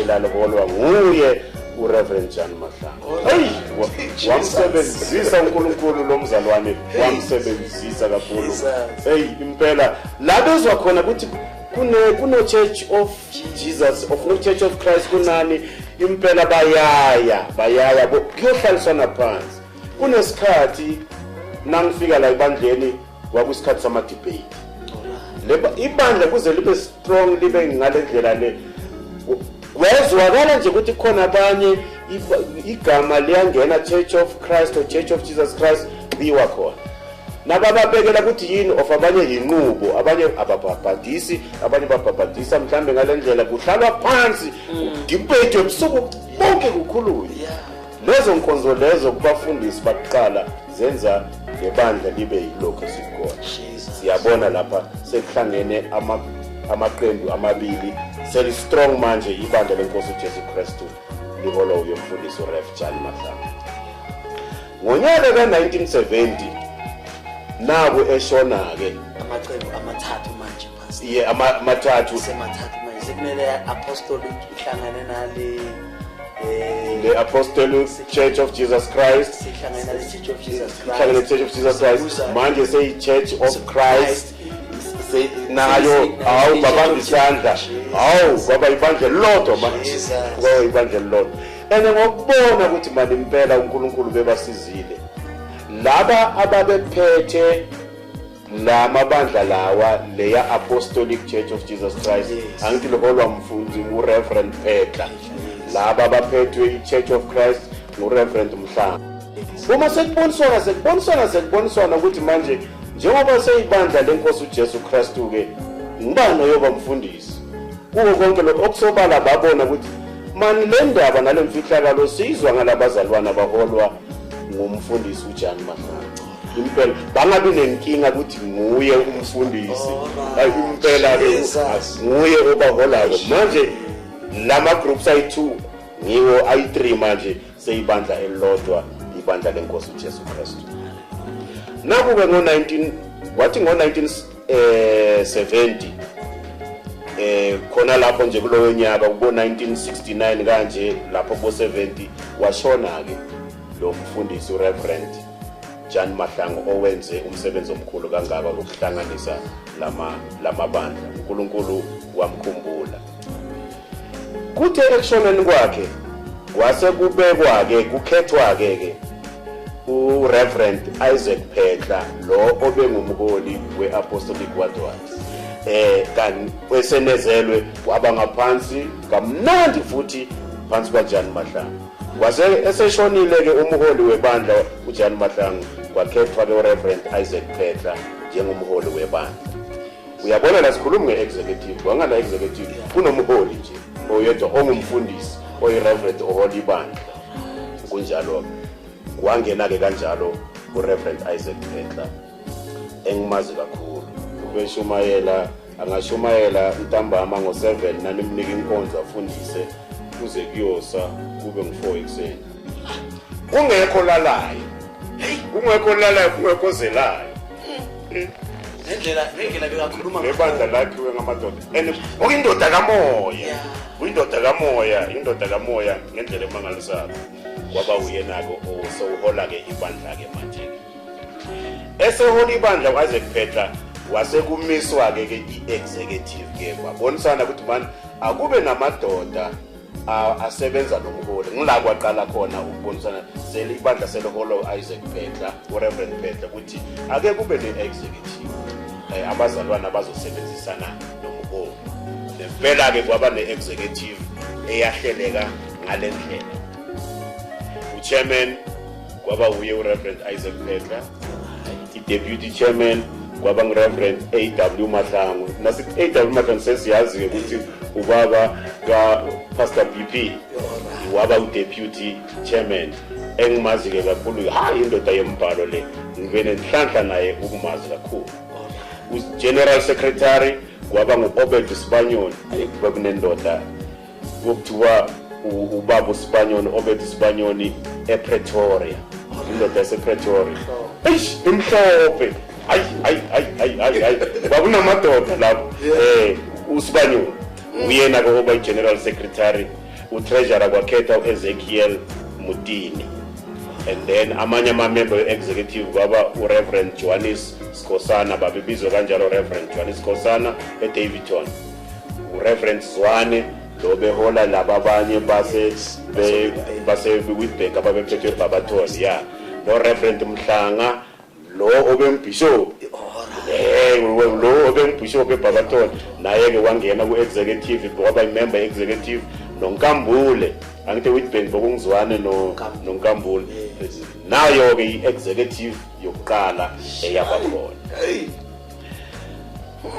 elaliholwa nguye uReverend Jan Mahlangu. Hey, wamsebenzisa uNkulunkulu lo mzalwane, wamsebenzisa kakhulu. Hey, impela la bezwa khona ukuthi kuno Church of Jesus of no Church of Christ kunani, impela bayaya kuyohlaliswana phansi. Kunesikhathi nangifika la ebandleni kwakuyisikhathi sama debate. Ibandla kuze libe strong libe ngale ndlela le, kwezwakala nje ukuthi khona abanye igama liyangena Church of Christ or Church of Jesus Christ biwa khona. Nabababekela ukuthi yini of abanye yinqubo, abanye ababhabhadisi, abanye babhabhadisa mhlambe ngale ndlela, kuhlalwa phansi debate ebusuku bonke kukhulunywa. Lezo nkonzo lezo kubafundisi bakuqala zenza lebandla libe yilokho esikhona. Siyabona lapha sekuhlangene amaqembu amabili, seli strong manje ibandla lenkosi uJesu Kristu liholwa uyomfundisi uRev Jan Mahlangu. Ngonyaka ka-1970 naku eshona ke amaqembu amathathu manje pastor. Ye amathathu semathathu manje sekumele apostolic ihlangane nale the Apostolic Church of Jesus Christ, sihlangane nale Church of Jesus Christ, ihlangane Church of Jesus Christ manje seyi Church of Christ nayo. Hawu babamba isandla, hawu kwaba ibandla elilodwa manje, kwaba ibandla elilodwa. And ngokubona ukuthi manje impela uNkulunkulu bebasizile laba ababephethe lamabandla lawa, leya Apostolic Church of Jesus Christ, angithi liholwa mfundi uReverend Phetla, laba abaphethwe i-Church of Christ nguReverend Mhlanga. Uma sekuboniswana ukuthi manje njengoba seyibandla lenkosi uJesu Kristu ke ngubani oyoba mfundisi kuko konke lokho okusobala, babona ukuthi mani le ndaba nale mfihlakalo siyizwa ngalabazalwana abaholwa ngumfundisi uJan Mahlangu. Impela bangabi nenkinga ukuthi nguye umfundisi, hayi impela ke nguye obaholayo. Manje lama groups ayi2 ngiwo ayi3 manje seyibandla elilodwa, ibandla lenkosi uJesu Kristu. Naku ke ngo-19 wathi ngo-19 70 khona lapho nje kulowo nyaka kubo 1969 kanje lapho kubo 70 washona ke lo mfundisi uReverend Jan Mahlangu owenze umsebenzi omkhulu kangaka wokuhlanganisa lamabandla. uNkulunkulu wamkhumbula. Kuthe ekushoneni kwakhe kwase kubekwa ke kukhethwa ke uReverend Isaac Phetla lo obengumholi weApostolic Worldwide kanti wesenezelwe waba ngaphansi kamnandi futhi phansi kwaJan Mahlangu. Kwase eseshonile ke umholi webandla uJan Mahlangu, kwakhethwa ke uReverend Isaac Phetla njengomholi webandla. Uyabona la sikhuluma nge-executive, kwangana executive kunomholi nje oyedwa ongumfundisi oyi-reverend ohola ibandla. Kunjalo kwangena ke kanjalo uReverend Isaac Phetla engimazi kakhulu. Ubeshumayela, angashumayela ntambama ngo7 nanimnika inkonzo afundise kuze kuyosa kube ngo4 ekuseni. Kungekho lalayo. Kungekho lalayo, kungekho zelayo. Ngendlela bekakhuluma nebandla lakhiwe ngamadoda. And uyindoda kamoya. Uyindoda kamoya, indoda kamoya ngendlela emangalisayo. Kwaba uyena-ke osewuhola ke ibandla ke manje. Esehola ibandla u-Isaac Phetla wasekumiswa ke i-executive ke kwabonisana ukuthi mani akube namadoda asebenza nomholi. Ngila kwaqala khona ukubonisana sele ibandla selihola u-Isaac Phetla, uReverend Phetla, ukuthi ake kube ne-executive abazalwana abazosebenzisana nomholi. Nempela ke kwaba ne-executive eyahleleka ngale ndlela. Uchairman kwaba uye uReverend Isaac Phetla, i-deputy chairman kwaba nguReverend A.W. Mahlangu. Nasithi A.W. Mahlangu sesiyazi-ke ukuthi ubaba ka-Pastor BP waba u-deputy chairman engimazi-ke kakhulu. Hayi, indoda yembhalo le, ngibe nenhlanhla naye ukumazi kakhulu. U-general secretary kwaba ngu-Obed Sibanyoni. Kube kunendoda okuthiwa ubaba uSibanyoni, Obed Sibanyoni ePretoria, indoda yasePretoria. Eish, imhlophe. Hayi hayi hayi hayi hayi, kwakunamadoda lapho. uSibanyoni uyena ke oba i-general secretary. U-treasurer kwakhetha u-Ezekiel Mutini. And then amanye ama-member we-executive kwaba uReverend Johannes Sikhosana, babebizwa kanjalo Reverend Johannes Sikhosana eDaveyton, uReverend Zwane lo behola laba abanye base Witbank ababephethwe eBarberton, ya, no Reverend Mhlanga lo obembishop, lo obembishop eBarberton, naye ke wangena ku-executive waba i-member executive. Nonkambule, angithi Witbank bokungizwane noNkambule, nayo ke i-executive yokuqala eyaba khona.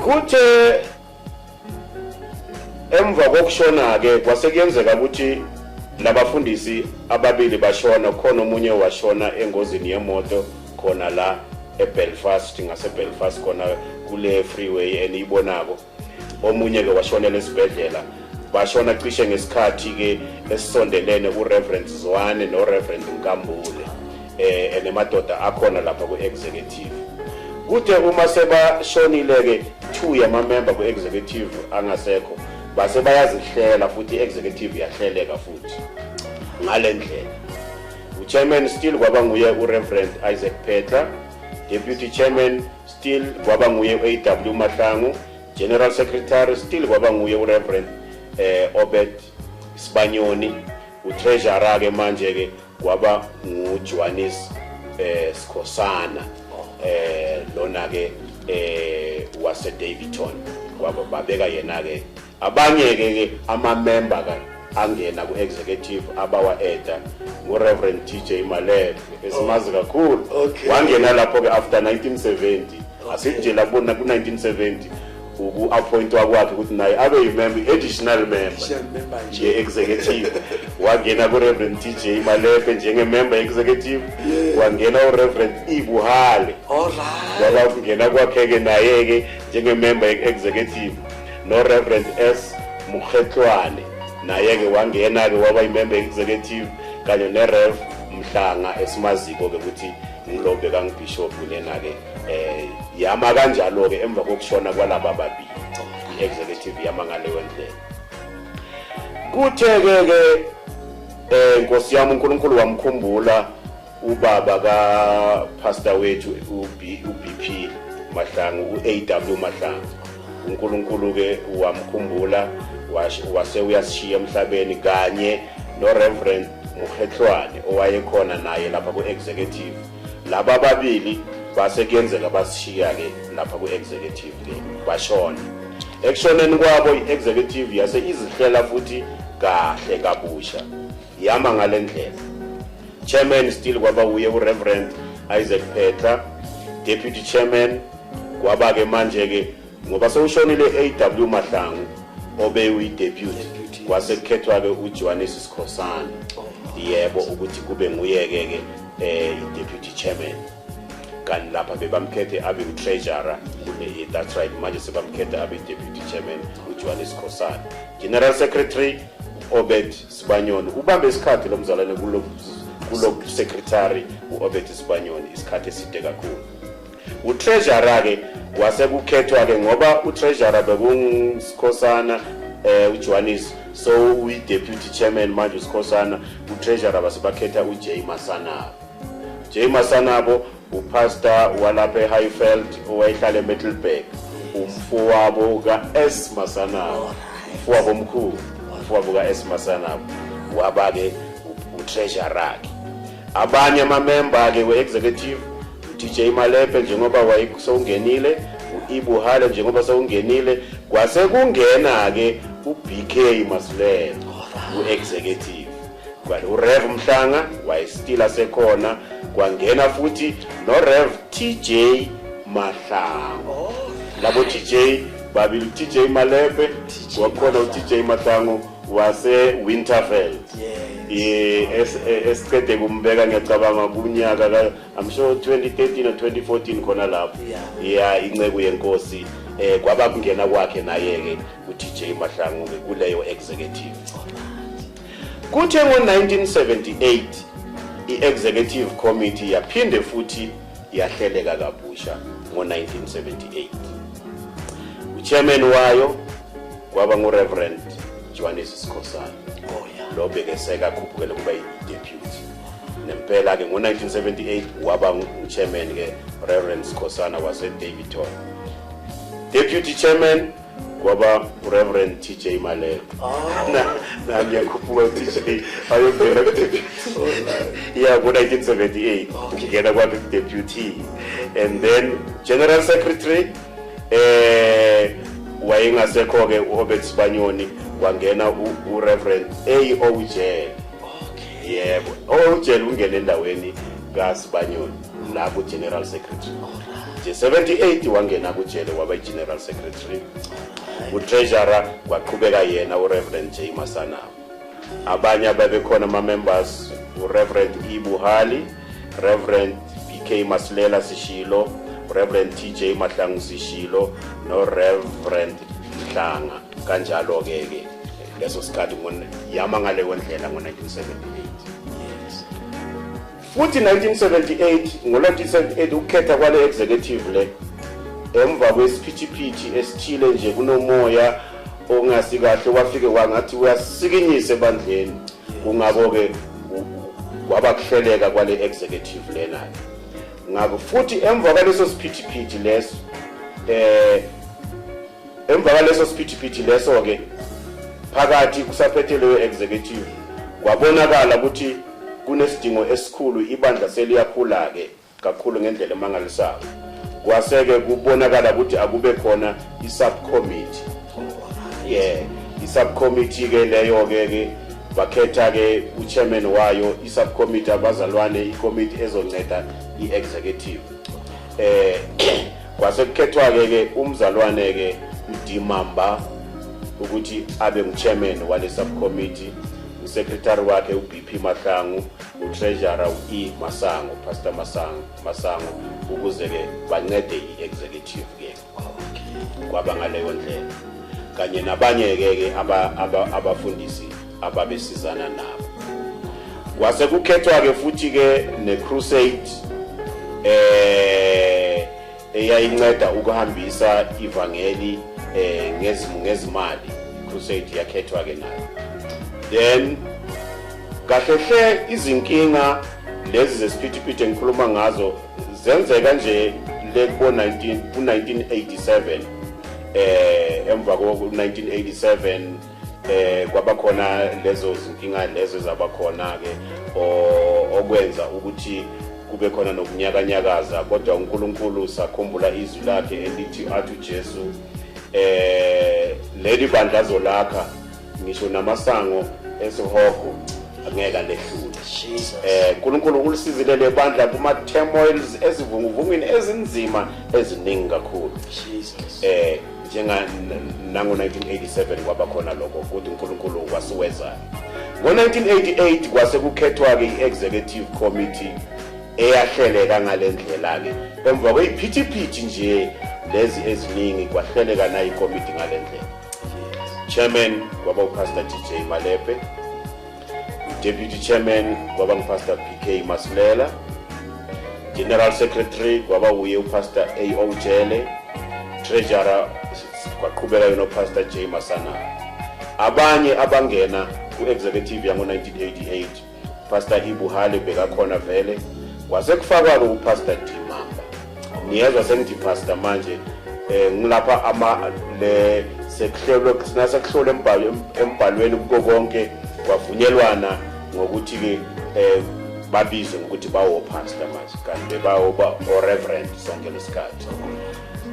Kuthe emva kokushona ke kwase kuyenzeka ukuthi labafundisi ababili bashona, khona omunye washona engozini yemoto khona la eBelfast, ngase Belfast khona kule freeway eniyibonako. Omunye ke washonela esibhedlela. Bashona cishe ngesikhathi ke esisondelene uReverend Zwane noReverend Nkambule enemadoda akhona lapha ku-executive. Kuthe uma sebashonile ke 2 yama-member ku-executive angasekho, base bayazihlela futhi i-executive yahleleka futhi ngale ndlela. U-chairman still kwaba nguye uReverend Isaac Phetla, deputy chairman still kwaba nguye u-A.W. Mahlangu, general secretary still kwaba nguye uReverend Obed Sibanyoni, utreasurer ke manje ke kwaba nguJohannes Sikhosana, lona ke wase Daveyton, kwaba babeka yena ke. Abanye ke ama-member ka angena ku-executive abawa-eda nguReverend TJ Malebe esimazi kakhulu. Wangena lapho ke after 1970. Asithi nje lapho ku-1970 uku-appointwa kwakhe ukuthi naye abe yi-member, additional member ye-executive. Wangena ku-Reverend TJ Malebe njenge-member ye-executive. Wangena uReverend Ibuhale, kwaba kungena kwakhe-ke naye-ke njenge-member ye-executive. No-Reverend S Mukhetlwane naye-ke wangena-ke waba i-member ye-executive, kanye ne-Rev Mhlanga esimaziko-ke ukuthi ngilo bekangibishop lena-ke Yama kanjalo ke emva kokushona kwalaba babili, i-executive yama ngaleyo ndlela. Kuthe ke Nkosi yami uNkulunkulu wamkhumbula ubaba ka pastor wethu uBP Mahlangu, uAW Mahlangu. uNkulunkulu ke wamkhumbula wase uyasishiya emhlabeni kanye no Reverend Muhetlwane owayekhona naye lapha ku executive. Laba babili base kuyenzeka basishiya ke lapha ku executive ke bashona. Ekushoneni kwabo i-executive yase izihlela futhi kahle kabusha, yama ngalendlela. Chairman still kwaba uye uReverend Isaac Petra, deputy chairman kwaba ke manje ke ngoba sewushonile AW Mahlangu obe uyi-deputy, kwase kukhethwa ke uJohannes Sikhosana, yebo, ukuthi kube nguye ke i-deputy chairman. Kanti lapha bebamkhethe abe u-treasurer kule, that's right, manje sebamkhetha abe deputy chairman uJohannes Sikhosana. General secretary Obed Sibanyoni, ubambe isikhathi lo mzalwane kulo secretary uObed Sibanyoni isikhathi eside kakhulu. Utreasurer ke wase kukhethwa ke ngoba utreasurer bekunguSikhosana uJohannes, so uyi deputy chairman manje uSikhosana. Utreasurer basebakhetha uJ Masanabo. J Masanabo upastor walapha eHighveld owayehlala eMiddelburg, umfowabo kaS Masanabo, umfowabo omkhulu, umfowabo kaS Masanabo, waba ke utreasurer ke. Abanye amamember ke we-executive, uTJ Malepe njengoba wayesewungenile, uIbu Hale njengoba sewungenile, kwase kungena ke uBK Masilela ku-executive. Kwale uRev Mhlanga wayestill asekhona, kwangena futhi noRev TJ Mahlangu. Labo TJ babili, TJ Malepe wakhona, uTJ Mahlangu wase Winterveld. Esiqede kumbeka ngiyacabanga kunyaka ka, I'm sure, 2013 or 2014 khona lapho. Yeah, inceku yenkosi, kwaba kungena kwakhe naye ke uTJ Mahlangu ke kuleyo executive. Kuthe ngo1978 i-executive committee yaphinde futhi yahleleka kabusha. Ngo1978 uchairman wayo kwaba nguReverend Johannes Sikhosana. Lo bekeseka khuphukele kuba i-deputy nempela ke ngo1978 waba uchairman ke Reverend Sikhosana wase Daveyton. Deputy chairman kwaba uReverend TJ Maleko. Na ngiyakhuphuka uTJ ayongena ku-deputy, yeah, ngo-1978 ukungena kwakhe ku-deputy. And then general secretary wayengasekho ke uRobert Sibanyoni, wangena uReverend A.O. Jele. Yebo, O Jele ungena endaweni kaSibanyoni la ku general secretary nje. 78 wangena kuJele waba i-general secretary. Utreasurer kwaqhubeka yena uReverend J Masanabo. Abanye ababekhona ama-members, uReverend E Buhali, Reverend BK Masilela Sishilo, Reverend TJ Mahlangu Sishilo, no Reverend Mhlanga kanjalo ke. Ke leso sikhathi yama ngaleyo ndlela ngo-1978. Futhi 1978, ngo-1978 ukukhetha kwale executive le emva kwesiphithiphithi esithile nje, kunomoya ongasi kahle wafike wangathi uyasikinyisa ebandleni, kungako-ke kwaba kuhleleka kwale executive lena. Ngakho futhi emva kwaleso siphithiphithi leso, emva kwaleso siphithiphithi leso ke phakathi kusaphethe leyo executive, kwabonakala ukuthi kunesidingo esikhulu, ibandla seliyakhula ke kakhulu ngendlela emangalisayo. Kwaseke kubonakala ukuthi akube khona i-subcommittee. Yeah, i-subcommittee ke leyo ke bakhetha ke uchairman wayo i-subcommittee, abazalwane, i-committee ezonceda i-executive. Kwase kukhethwa ke umzalwane ke uDimamba ukuthi abe nguchairman wale subcommittee, usecretary wakhe uBP Mahlangu, utreasurer uE Masango, Pastor Masango Masango, ukuze ke bancede i-executive ke. Kwaba ngaleyo ndlela kanye nabanye ke abafundisi ababesizana nabo. Kwase kukhethwa ke futhi ke ne crusade. Eyayinceda ukuhambisa ivangeli ngezimali. Crusade yakhethwa ke nayo. Then kahle hle izinkinga lezi zesiphithiphithi engikhuluma ngazo zenzeka nje le kubo 19 ku 1987. Emva ko 1987 kwabakhona lezo zinkinga lezo zabakhona ke, okwenza ukuthi kube khona nokunyakanyakaza. Kodwa uNkulunkulu, sakhumbula izwi lakhe elithi, athi uJesu, leli bandla azolakha, ngisho namasango esihogo angeke alehlule. Jesus. uNkulunkulu ulisizile le bandla kuma turmoils, ezivunguvungwini ezinzima eziningi kakhulu. Jesus. Njenga nango 1987 kwaba khona lokho, ukuthi uNkulunkulu wasiweza. Ngo 1988 kwase kukhethwa ke i-executive committee eyahleleka ngalendlela ke, emva kweyiphithiphithi nje lezi eziningi, kwahleleka nayo ikomiti ngalendlela. Chairman kwaba uPastor TJ Malepe, deputy chairman kwaba nguPastor PK Masilela, general secretary kwaba uye uPastor AO Jele, treasurer kwaqhubeka yena uPastor J Masana. Abanye abangena ku-executive yango-1988, Pastor Ibuhale bekakhona vele, kwase kufakwa-ke uPastor D Mamba. Niyezwa sengithi pastor manje, ngilapha ama le sekuhlelwe, nasekuhlolwe embhalweni kuko konke, kwavunyelwana ngokuthi ke babizwe ngokuthi bawo pastor manje, kanti bawo ba o reverend sonke lesikhathi.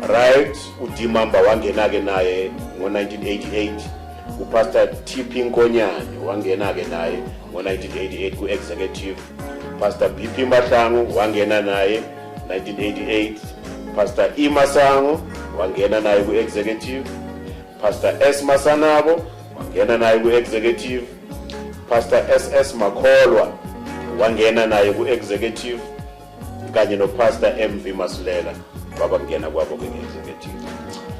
Right, uDimamba wangena ke naye ngo-1988. UPastor TP Nkonyane wangena ke naye ngo-1988 ku-executive. Pastor BP Mahlangu wangena naye 1988. Pastor E Masango wangena naye ku-executive. Pastor S Masanabo wangena naye ku-executive. Pastor SS Makholwa wangena naye ku-executive, kanye noPastor MV Masilela, babangena kwabo kwi-executive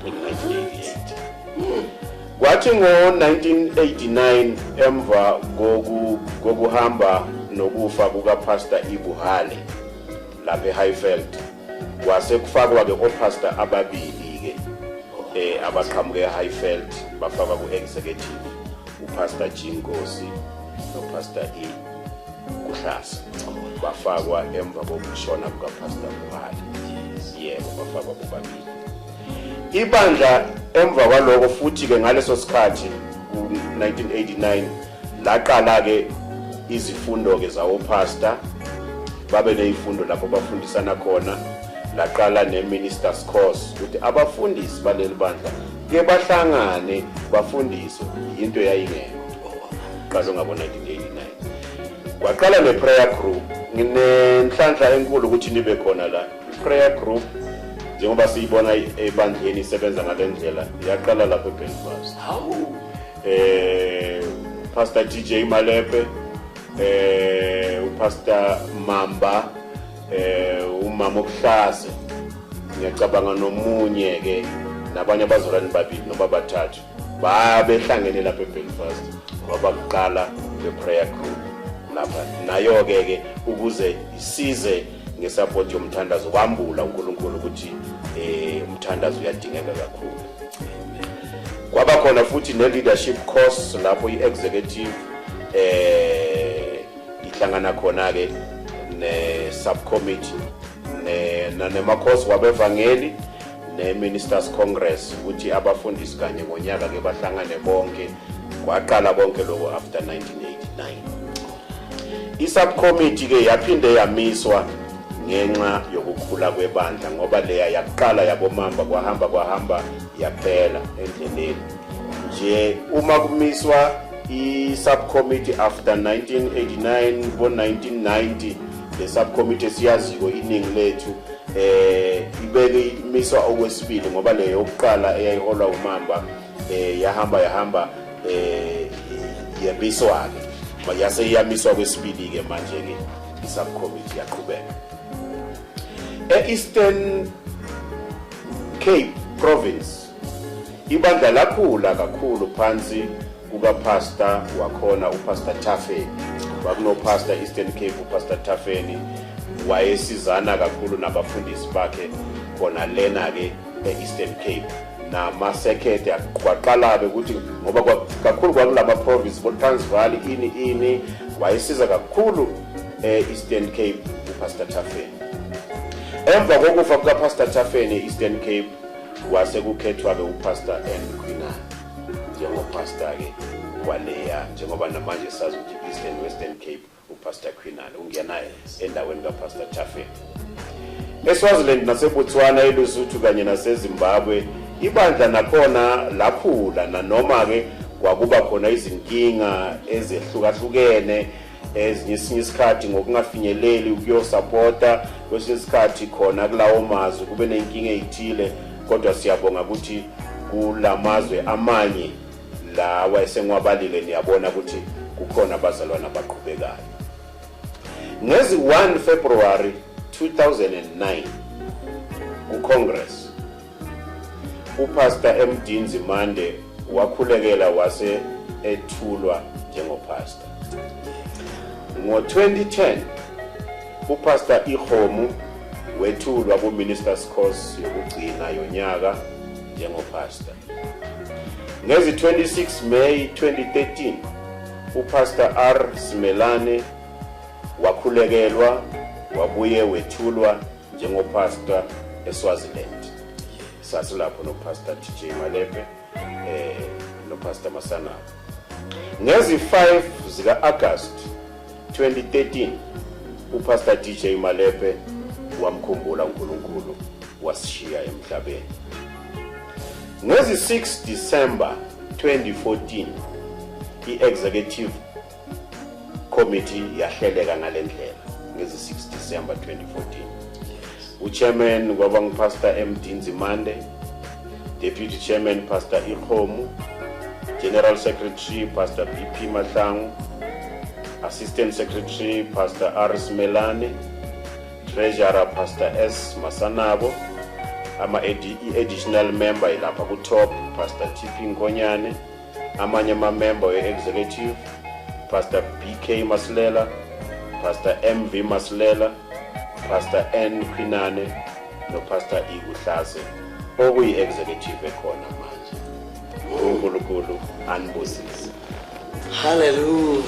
in 1988. Kwathi ngo-1989, emva kokuhamba nokufa kukaPastor Ibuhale lapha eHighveld, kwase kufakwa-ke opastor ababili-ke abaqhamuke eHighveld, bafakwa ku-executive, uPastor G Nkosi noPastor E Kuhlasa. Bafakwa emva kokushona kukaPastor Buhale. Yebo, bafakwa bobabili. Ibandla emva kwaloko futhi-ke ngaleso sikhathi ku-1989 laqala-ke izifundo-ke zawopastor, babe nezifundo lapho bafundisana khona. Laqala ne-ministers course, ukuthi abafundisi baleli bandla ke bahlangane bafundiswe, into yayingekho qala ngabo 1989. Kwaqala ne-prayer group. Nginenhlanhla enkulu ukuthi nibe khona la. I-prayer group njengoba siyibona ebandleni isebenza ngale ndlela, yaqala lapho eBelfast. Hawu. Pastor TJ Malepe, uPastor Mamba, umama okuhlase, ngiyacabanga nomunye ke, nabanye abazalwane babili noma bathathu babehlangene lapha eBelfast, ngoba kuqala le prayer group lapha nayo ke ukuze isize ngesupport yomthandazo, kwambula uNkulunkulu ukuthi umthandazo uyadingeka kakhulu. Kwaba khona futhi ne-leadership course lapho i-executive ihlangana khona ke ne-subcommittee ne nemakhosi wabevangeli ne-ministers congress, ukuthi abafundisi kanye ngonyaka ke bahlangane bonke. Kwaqala konke lokho after 1989. I-subcommittee ke yaphinde yamiswa ngenxa yokukhula kwebandla, ngoba leya yaqala yabomamba, kwahamba kwahamba, yaphela endleleni nje. Uma kumiswa i-subcommittee after 1989, bo-1990, le subcommittee siyaziko iningi lethu ibeke imiswa okwesibili, ngoba le yokuqala eyayiholwa umamba yahamba yahamba, yamiswa ke, yase iyamiswa kwesibili ke manje ke i-subcommittee yaqhubeka. E-Eastern Cape Province ibandla lakhula kakhulu phansi kukaPastor wakhona, uPastor Tafeni. KwakunoPastor Eastern Cape, uPastor Tafeni, wayesizana kakhulu nabafundisi bakhe. Khona lena ke e-Eastern Cape namasekhethe kwaqala-ke ukuthi ngoba kakhulu kwakulama province bo-Transvaal ini ini, wayesiza kakhulu e-Eastern Cape uPastor Thafeni. Emva kokufa kukaPastor Thafeni e-Eastern Cape, kwase kukhethwa-ke uPastor N Khwinana njengopastor-ke waleya, njengoba namanje sazi ukuthi Eastern Western Cape uPastor Khwinana ungena endaweni kaPastor Thafeni. ESwaziland naseBotswana, eLesotho kanye naseZimbabwe ibandla nakhona lakhula, nanoma-ke kwakuba khona izinkinga ezehlukahlukene ezinye esinye isikhathi ngokungafinyeleli ukuyosapota, kwesinye isikhathi khona kulawo mazwe kube ney'nkinga ey'thile, kodwa siyabonga ukuthi kulamazwe amanye lawa esengiwabalile niyabona ukuthi kukhona abazalwane abaqhubekayo. Ngezi 1 February 2009 kuCongress, uPastor MD Nzimande wakhulekela wase ethulwa njengopastor. Ngo-2010 uPastor Ihomu wethulwa ku-Ministers Course yokugcina yonyaka njengopastor. Ngezi 26 May 2013 uPastor R Simelane wakhulekelwa wabuye wethulwa njengopastor eSwaziland. Sasilapho noPastor TJ Malepe noPastor Masanabo. Ngezi 5 zika August 2013 uPastor DJ Malepe wamkhumbula uNkulunkulu, wasishiya emhlabeni. Ngezi 6 December 2014 i-Executive Committee yahleleka ngalendlela. Ngezi 6 December 2014 uchairman kwaba nguPastor MD Nzimande, deputy chairman Pastor Ikhomu, general secretary Pastor BP Mahlangu, assistant secretary Pastor R Simelane, treasurer Pastor S Masanabo, ama additional member ilapha ku top Pastor TP Nkonyane, amanye ama member we-executive Pastor BK Masilela, Pastor MV Masilela, Pastor N Khwinane no Pastor E Kuhlase, okuyi-executive ekhona manje. uNkulunkulu anibusise. Hallelujah.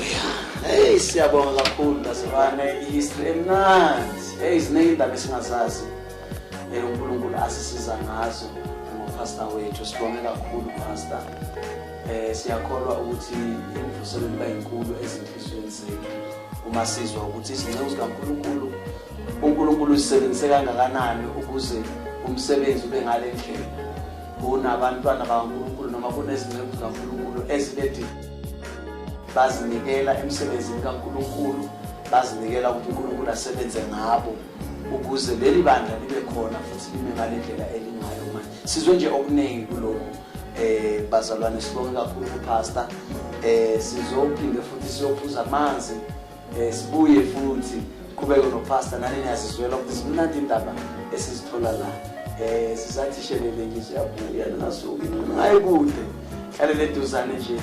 Hey, siyabonga kakhulu bazalwane, ihistory emnandi. Hey, ziningi indaba esingazazi. UNkulunkulu asisiza ngazo ngopastor wethu. Sibonge kakhulu pastor. Siyakholwa ukuthi imvuselelo iba inkulu ezinhliziyweni zethu uma sizwa ukuthi izinceku zikaNkulunkulu uNkulunkulu usebenzise kangakanani ukuze umsebenzi ube ngale ndlela. Kunabantwana bakaNkulunkulu noma kunezinceku zikaNkulunkulu eziledi bazinikela emsebenzini kaNkulunkulu, bazinikela ukuthi uNkulunkulu asebenze ngabo ukuze leli bandla libe khona futhi lime ngale ndlela elingayo manje. Sizwe nje okuningi kulokhu bazalwane, sibonge kakhulu kupastor. Sizophinde futhi siyophuza amanzi, sibuye futhi qhubeke nopastor, nani niyazizwela ukuthi zimnandi indaba esizithola la. Sisathi shelele nje siyabuya, ningasuki ningayi kude, hlalele eduzane nje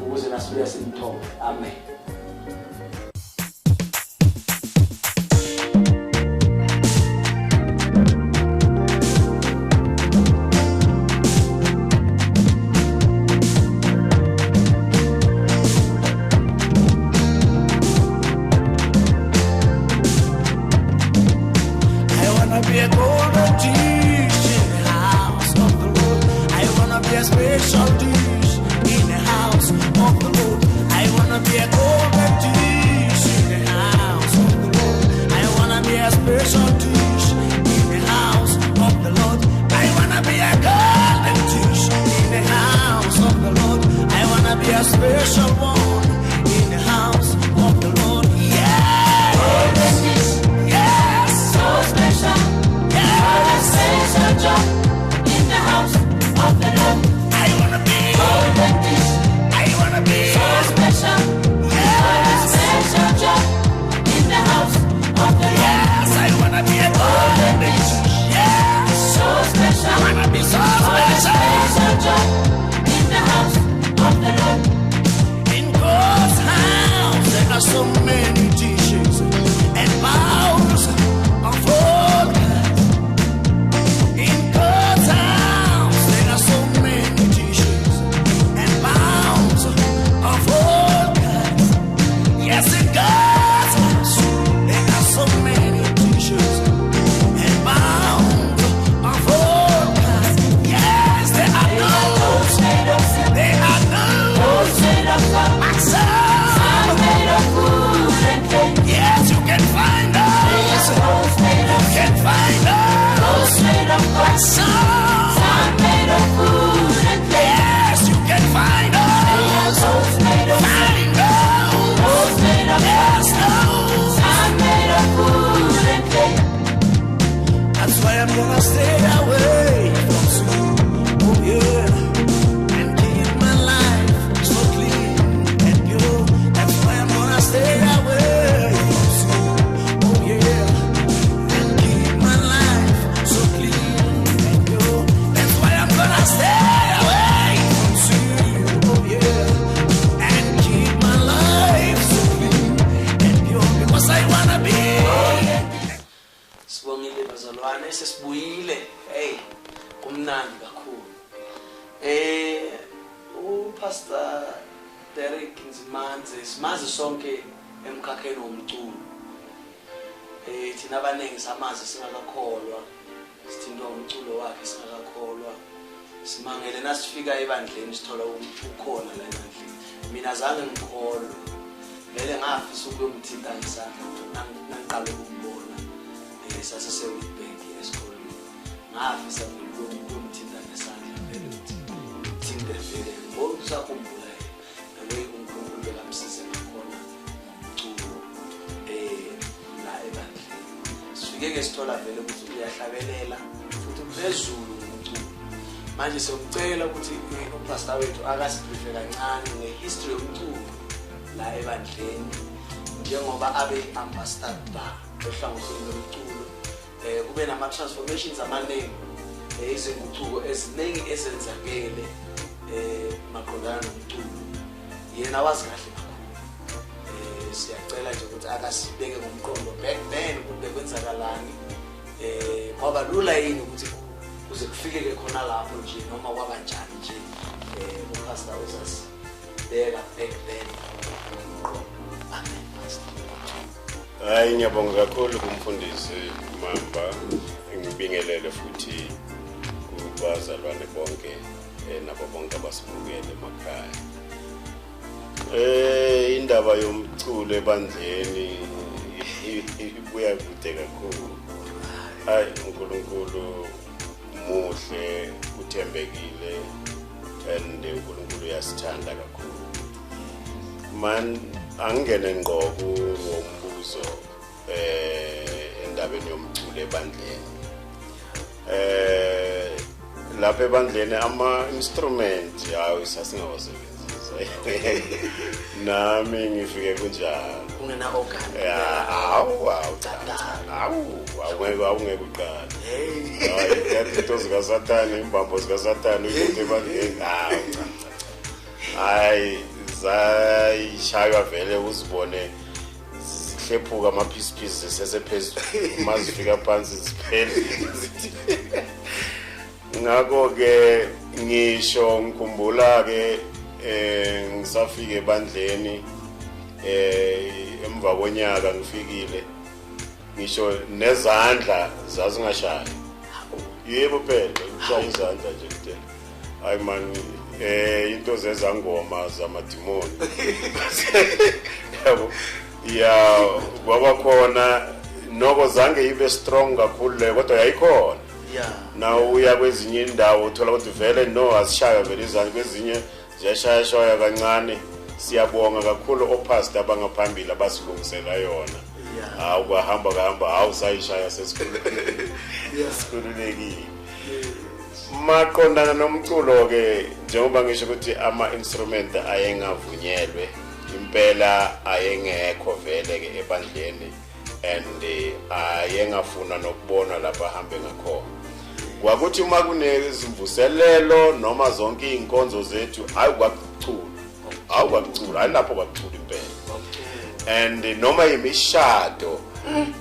ukuze nasibuya simthole. Amen. I wanna be a golden dish in the house of the Lord. I wanna be a special dish in the house of the Lord. I wanna be a golden dish in the house of the Lord. I wanna be a special dish in the house of the Lord. I wanna be a golden dish in the house of the Lord. I wanna be a special one in the house of the Lord. Yes. Golden dish, Yes. so special. Yes. Special job in the house of the Lord. I wanna be. Golden dish, I wanna be. so special. Yes. Special job in the house of the Lord. Yes. I wanna be a golden dish. Yes. So special. I wanna be so special. Special job in the house of the Lord. In I'm gonna stay away from sin. Oh yeah, and keep my life so clean and pure. That's why I'm gonna stay away from sin. Oh yeah, and keep my life so clean and pure. That's why I'm gonna stay away from sin. Oh yeah, and keep my life so clean and pure because I wanna be. Sibongile bazalwane, sesibuyile. Hey, kumnandi kakhulu. UPastor Derek Ndzimandze simazi sonke emkhakheni womculo. Thina abaningi samazi singakakholwa, sithintwa umculo wakhe singakakholwa. Simangele nasifika ebandleni sithola ukhona la ebandleni. Mina zange ngikholwe, vele ngafisa ukuyomthinta ngesandla nangiqala ukumbona. Sasese-Witbank esikolweni, ngafisa ukuyomthinta ngesandla vele ukuthi ngithinte vele ngoba usakhumbula yena the uNkulunkulu bekamsize ngakhona ngomculo la ebandleni. Sifike-ke sithola vele ukuthi uyahlabelela futhi uphezulu ngomculo. Manje siyomcela ukuthi upastor wethu akasibriefe kancane nge-history yomculo la ebandleni, njengoba abe i-ambassador ohlangothini lomculo. Kube nama-transformations amaningi, izinguquko eziningi ezenzakele maqondana nomculo. Yena wazi kahle kakhulu. Siyacela nje ukuthi akasibeke ngomqondo back then ukuthi bekwenzakalani, kwaba lula yini ukuthi kuze kufikeke khona lapho nje, noma kwabanjani nje. Upastor uzasibeka back then ngomqondo. Amen, Pastor. Hayi, ngiyabonga kakhulu kumfundisi Mamba, ngibingelele futhi kubazalwane bonke nabo bonke abasibukele emakhaya. Indaba yomculo ebandleni ibuya kude kakhulu. Hayi, uNkulunkulu muhle, uthembekile, and uNkulunkulu uyasithanda kakhulu. Man, angene ngqo kuwombuzo endabeni yomculo ebandleni. Lapha ebandleni ama instrument hayi sasingawasebenzisa. Nami ngifike kunjalo. Ungena organ. Ya, awu awu cha, awu awungeke uqale. Hey. Hayi, into zikaSathane, imbambo zikaSathane uyithe ebandleni. Hawu cha cha. Hayi, zayishaywa vele uzibone zihlephuka ama-piece piece zisesephezulu, uma zifika phansi ziphele. Ngakho-ke ngisho ngikhumbula-ke ngisafika ebandleni, emva konyaka ngifikile, ngisho nezandla zazingashayi. Yebo phela, ngishaya izandla nje kuphela. Hayi man, into zezangoma zamadimoni. Yabo, ya kwaba khona noko zange ibe strong kakhulu leyo, kodwa yayikhona. Na uya kwezinye indawo uthola ukuthi vele no azishaywa vele izandla, kwezinye ziyashayashaya kancane. Siyabonga kakhulu opastor abangaphambili abasilungisela yona. Hawu kwahamba kahamba, hawu sayishaya sesikhululekile. Maqondana nomculo ke, njengoba ngisho ukuthi ama instrument ayengavunyelwe impela, ayengekho vele ke ebandleni, and ayengafuna nokubona lapha ahambe ngakhona. Kwakuthi uma kunezimvuselelo noma zonke izinkonzo zethu, hayi kwakucula, hayi kwakucula, hayi lapho kwakucula impela. And noma imishado,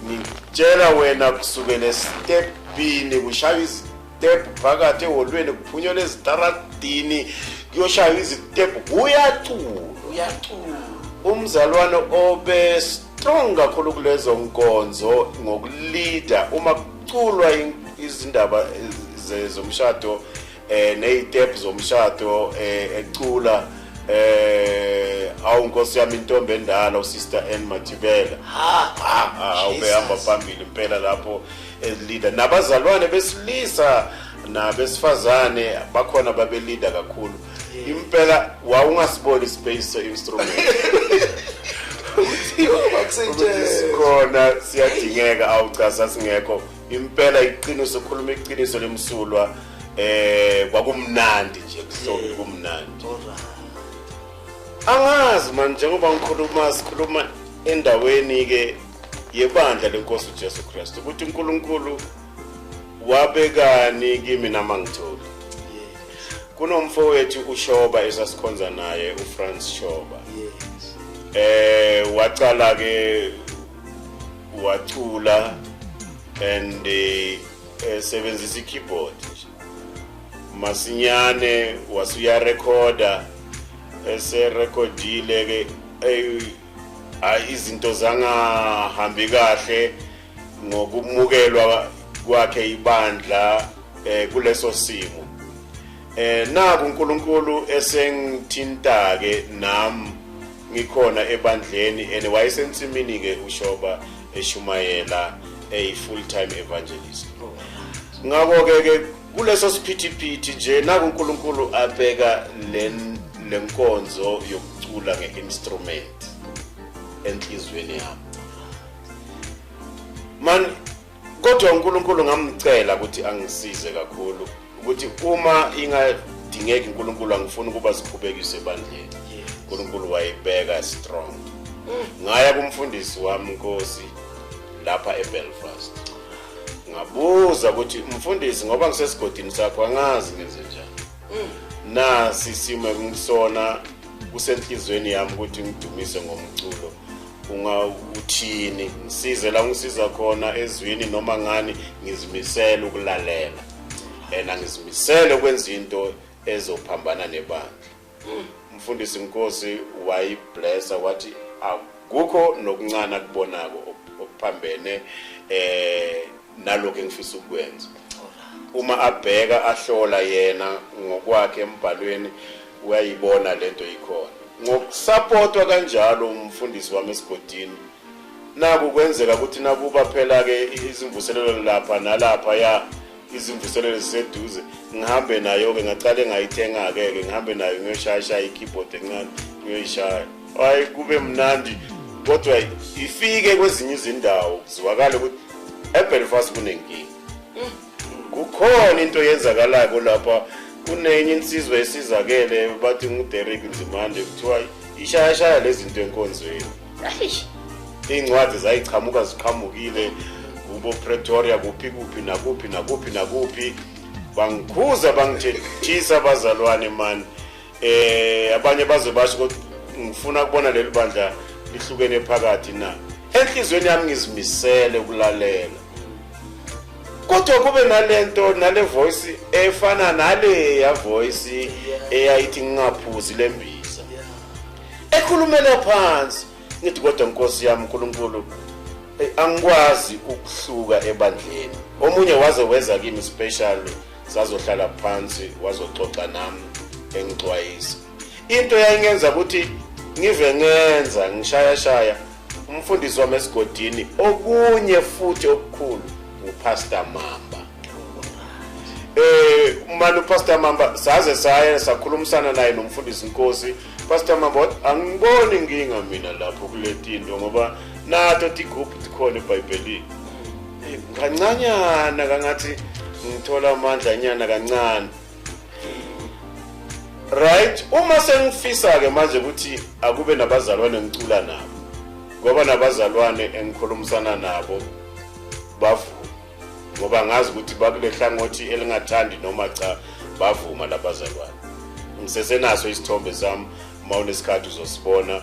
ngitshela wena kusukela stepini kushaywa izitep phakathi eholweni, kuphunyelwa ezitaradini kuyoshaywa izitep, kuyaculwa. Uyacula. Umzalwane obe strong kakhulu kulezo nkonzo ngokulida uma kuculwa izindaba zomshado, nezitep zomshado, ecula awu Nkosi yami intombi endala, uSister N Mathibela. Ha, ubehamba phambili impela lapho leader. Nabazalwane besilisa nabesifazane bakhona babelida kakhulu. Impela wawungasiboni space instrument. Khona siyadingeka, awucha sasingekho. Impela iqiniso, khuluma iqiniso lemsulwa, kwakumnandi nje kuhlobo, kumnandi. Angazi man, njengoba ngikhuluma sikhuluma endaweni ke yebandla lenkosi uJesu Kristu, ukuthi uNkulunkulu wabekani kimi nama ngitholi. Kunomfowethu uShoba esasikhonza naye, uFrance Shoba. Wacala ke wacula and esebenzisa i-keyboard nje. Masinyane wasuya recorda, eserekhodile ke, izinto zangahambi kahle ngokumukelwa kwakhe ibandla kuleso simo. Naku uNkulunkulu esengithinta ke nami ngikhona ebandleni, and wayesensimini ke uShoba eshumayela, a full time evangelist. Ngakho ke kuleso siphithiphithi nje, naku uNkulunkulu abeka lenkonzo yokucula ngeinstrument enhlizweni yami man. Kodwa uNkulunkulu ngamcela ukuthi angisize kakhulu, ukuthi uma ingadingeki uNkulunkulu angifuni ukuba sikhubekise ebandleni. uNkulunkulu wayibeka strong. Ngaya kumfundisi wami Nkosi lapha eBelfast, ngabuza ukuthi mfundisi, ngoba ngisesigodini sakho angazi ngenze njani, nasi isimo engisona, kusenhlizweni yami ukuthi ngidumise ngomculo, ungawuthini, ngisize la ngisiza khona ezwini noma ngani. Ngizimisele ukulalela and angizimisele ukwenza into ezophambana nebandla. Umfundisi Nkosi wayiblessa, wathi akukho nokuncane akubonako okuphambene nalokho engifisa ukwenza. Uma abheka ahlola yena ngokwakhe embhalweni, uyayibona lento ikhona. Ngokusupportwa kanjalo umfundisi wami esigodini, naku kwenzeka ukuthi nakuba phela ke izimvuselelo lapha nalapha, ya, izimvuselelo ziseduze, ngihambe nayo ke, ngacale ngayithenga ke ngihambe nayo ngiyoshaya i-keyboard encane, ngiyoyishaya, hayi kube mnandi. Kodwa ifike kwezinye izindawo kuzwakala ukuthi eBelfast kunenkinga, kukhona into eyenzakalayo lapha, kunenye insizwa esizakele bathi nguDerek Nzimande, kuthiwa ishayashaya lezi zinto enkonzweni. Eish, iy'ncwadi zayichamuka ziqhamukile kubo Pretoria, kuphi kuphi nakuphi nakuphi nakuphi. Bangikhuza, bangithethisa abazalwane man, abanye baze basho ukuthi ngifuna ukubona leli bandla lihlukene phakathi na. Enhlizweni yami ngizimisele ukulalela, kodwa kube nalento, nale voice efana nale ya voice eyayithi ngingaphuzi lembiza, ekhulumela phansi. Ngithi kodwa Nkosi yami uNkulunkulu, angikwazi ukuhluka ebandleni. Omunye waze weza kimi special, sazohlala phansi, wazoxoxa nami engixwayisa. Into yayingenza ukuthi ngive ngenza ngishaya shaya umfundisi wami esigodini, okunye futhi okukhulu uPastor Mamba. Manje uPastor Mamba saze saya sakhulumisana naye nomfundisi Nkosi. Pastor Mamba wathi angiboni inkinga mina lapho kuleti into, ngoba nato tigubhu tikhona eBhayibhelini. Kancanyana kangathi ngithola amandla nyana kancane, right? Uma sengifisa ke manje ukuthi akube nabazalwane ngicula nabo, ngoba nabazalwane engikhulumisana nabo bavuma, ngoba ngazi ukuthi bakule hlangothi elingathandi noma cha, bavuma labazalwane. Ngisesenaso isithombe sami, uma unesikhathi uzosibona,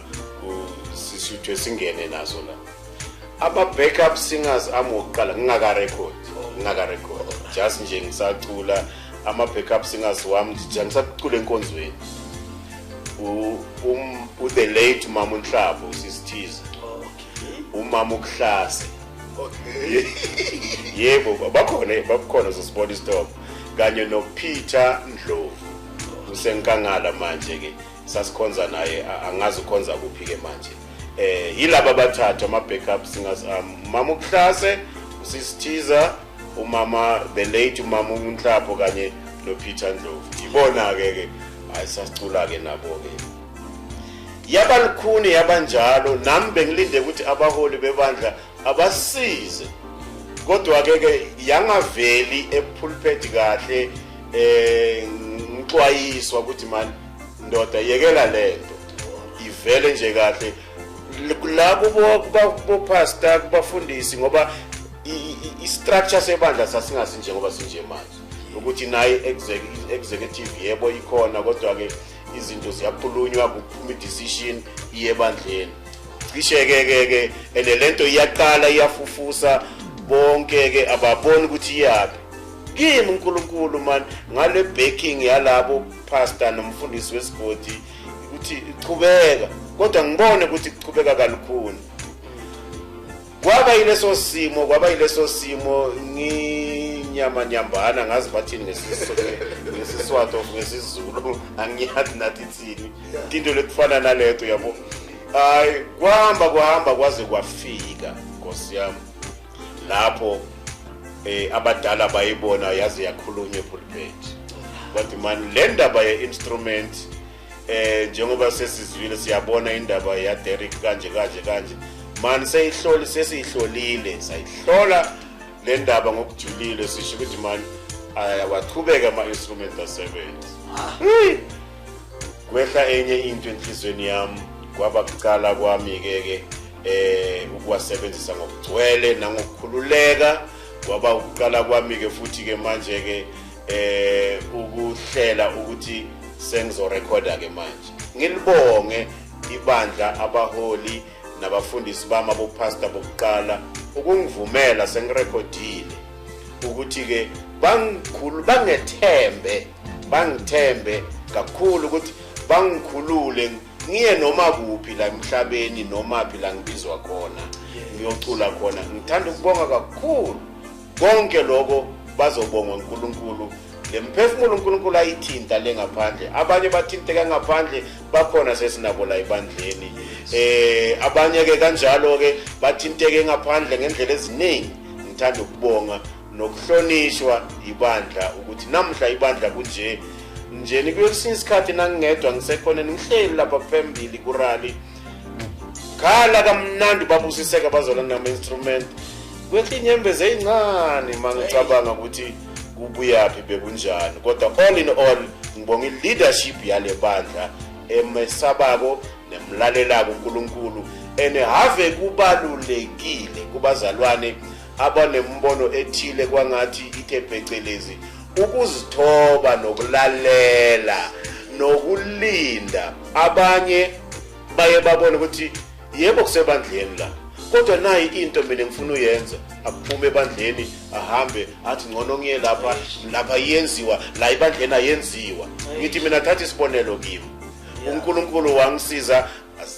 sishuthwe singene naso la. Ama-backup singers ami wokuqala ngingaka-record, ngingaka-record, just nje ngisacula, ama-backup singers wami nje ngisacula enkonzweni, u-the late umama uNhlapho, usisithiza, umama ukuhlase. Yebo, bakhona, bakhona, uzosibona isithombe kanye noPeter Ndlovu, usenkangala manje ke, sasikhonza naye, angazi ukhonza kuphi ke manje. Yilaba abathathu ama backup singers, mama ukuhlase, usisithiza, umama the late umama uNhlapho kanye noPeter Ndlovu. Ibona ke ke, hayi, sasicula ke nabo ke, yaba lukhuni, yabanjalo. Nami bengilinde ukuthi abaholi bebandla abasize. Kodwa ke ke yangaveli epulpit kahle, ngixwayiswa ukuthi man ndoda yekela lento ivele nje kahle la kubo pastor, kubafundisi, ngoba i-structure sebandla sasingasi njengoba sinje manje, ukuthi nayi executive yebo ikhona, kodwa ke izinto ziyakhulunywa, kuphuma i-decision iye ebandleni. Cishe ke ke ke and lento iyaqala iyafufusa, bonke ke ababoni ukuthi iyaphi. Kimi uNkulunkulu man ngale backing yalabo pastor nomfundisi wesigodi ukuthi ichubeka, kodwa ngibone ukuthi kuchubeka kalukhuni. Kwaba yileso simo, kwaba yileso simo, nginyama nyambana, ngazi bathini ngesiSwati of ngesiZulu, angiyazi nathi ithini into lekufana naleto, yabo. Hayi, kwahamba kwahamba kwaze kwafika, Nkosi yami, lapho abadala bayibona yaze yakhulunywa epulpit, bathi man le ndaba ye-instrument, njengoba sesizwile siyabona indaba ya Derek kanje kanje kanje, man seyihloli, sesiyihlolile, sayihlola le ndaba ngokujulile, sisho ukuthi man ayawachubeka ama-instrument asebenze. Kwehla enye into enhlizweni yami, kwaba kucala kwami ke ke ukuwasebenzisa ngokugcwele nangokukhululeka. Kwaba ukuqala kwami ke futhi ke manje ke ukuhlela ukuthi sengizorekhoda ke manje. Ngilibonge ibandla, abaholi nabafundisi bami, abopastor bokuqala ukungivumela sengirekhodile, ukuthi ke bangikhulu bangethembe, bangithembe kakhulu ukuthi bangikhulule ngiye noma kuphi la emhlabeni, noma phi la ngibizwa khona ngiyocula khona. Ngithanda ukubonga kakhulu konke lokho, bazobongwa uNkulunkulu. Lemphefumulo uNkulunkulu ayithinta le ngaphandle, abanye bathinteka ngaphandle bakhona sesinabo la ebandleni, abanye ke kanjalo ke bathinteke ngaphandle ngendlela eziningi. Ngithanda ukubonga nokuhlonishwa ibandla ukuthi namhla ibandla kunje nje. Kwesinye isikhathi nangingedwa ngisekhona ngihleli lapha phambili kurally, khala kamnandi, babusiseka bazolana nama-instrument, kwehla inyembezi ey'ncane ma ngicabanga ukuthi kubuyaphi, bekunjani. Kodwa all in all ngibonga i-leadership yale bandla emesabako nemlalelako uNkulunkulu, and have kubalulekile kubazalwane abanembono ethile kwangathi ithe phecelezi ukuzithoba nokulalela nokulinda. Abanye baye babone ukuthi yebo kusebandleni la, kodwa nayi into mina ngifuna uyenza, aphume ebandleni ahambe athi ngcono ngiye lapha, lapha iyenziwa, la ibandleni ayenziwa. Ngithi mina thatha isibonelo kimi, uNkulunkulu wangisiza,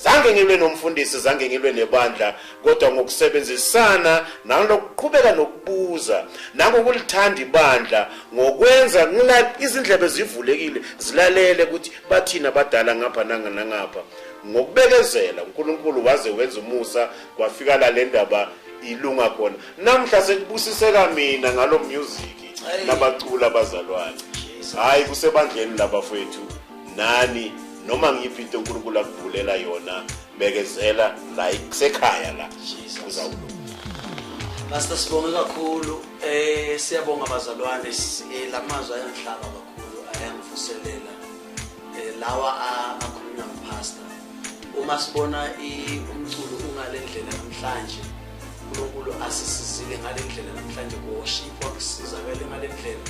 zange ngilwe nomfundisi, zange ngilwe nebandla, kodwa ngokusebenzisana nalokuqhubeka nokubuza nangokulithanda ibandla, ngokwenza ngila izindlebe zivulekile zilalele ukuthi bathina abadala ngapha nanga nangapha, ngokubekezela uNkulunkulu waze wenza umusa, kwafika la le ndaba ilunga khona. Namhla sekubusiseka mina ngalo music nabacula abazalwane. Hayi, kusebandleni labafowethu, nani noma ngiyiphi into uNkulunkulu akuvulela yona, bekezela la kusekhaya la, uzawulunga. Pastor, sibonge kakhulu. Siyabonga bazalwane, lamazwi ayangihlaba kakhulu, ayangivuselela lawa akhulunywa ngupastor. Uma sibona umculo ungalendlela namhlanje, uNkulunkulu asisizile ngalendlela namhlanje, kuworshipwa kusizakele ngalendlela,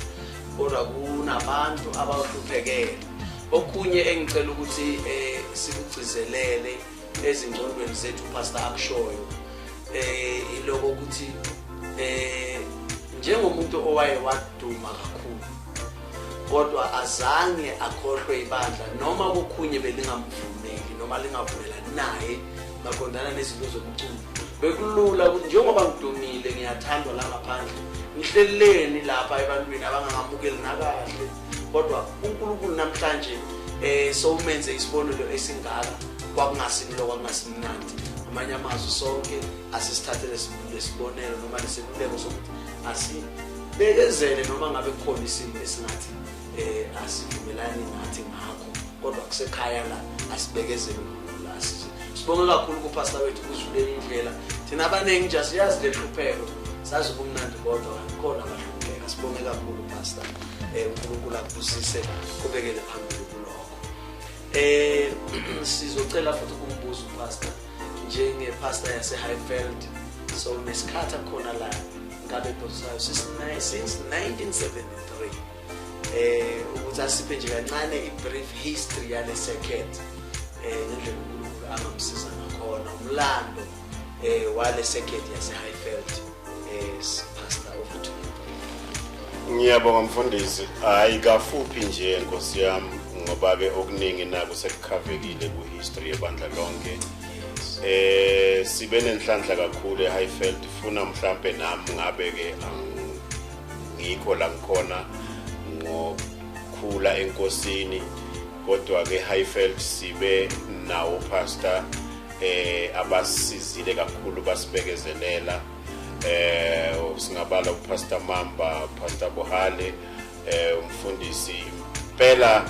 kodwa kunabantu abahluphekele. Okunye engicela ukuthi sikugcizelele ezingqondweni zethu pastor akushoyo, iloko ukuthi njengomuntu owaye waduma kakhulu kodwa azange akhohlwe ibandla, noma kokhunye belingamvumeli noma lingavumelani naye maqondana nezinto zomculo, bekulula ukuthi njengoba ngidumile ngiyathandwa la ngaphandle, ngihleleni lapha ebantwini abangangamukeli nakahle. Kodwa uNkulunkulu namhlanje sowumenze isibonelo esingaka, kwakungasimlo, kwakungasimnandi. Amanye amazwi, sonke asisithathe lesibonelo noma leseluleko sokuthi asibekezele noma ngabe kukhona isimo esingathi asivumelani nathi ngakho, kodwa kusekhaya la, asibekezele, uNkulunkulu asize. Sibonge kakhulu kupastor wethu kusivulela indlela. Thina abaningi nje asiyazi le hlupheko. Sazi ubumnandi kodwa khona abahlupheka. Sibonge kakhulu Pastor, uNkulunkulu akubusise, kubekele phambili kulokho. Sizocela futhi ukumbuza uPastor njenge pastor yase Highveld, so nesikhathi khona la ngabe bhosayo since 1973, ukuthi asiphe nje kancane i-brief history yale circuit, ngendlela uNkulunkulu angamsiza ngakhona, umlando wale circuit yase Highveld. Pastor, over to you. Ngiyabonga mfundisi. Hayi, kafuphi nje nkosi yami, ngoba ke okuningi nako sekukhavekile ku history yebandla lonke. Sibe nenhlanhla kakhulu eHighveld, funa mhlambe nami ngabe ke ngikho la ngikhona ngokukhula enkosini, kodwa ke Highveld sibe nawo pastor abasizile kakhulu, basibekezelela. Singabala uPastor Mamba, Pastor Bohale, umfundisi impela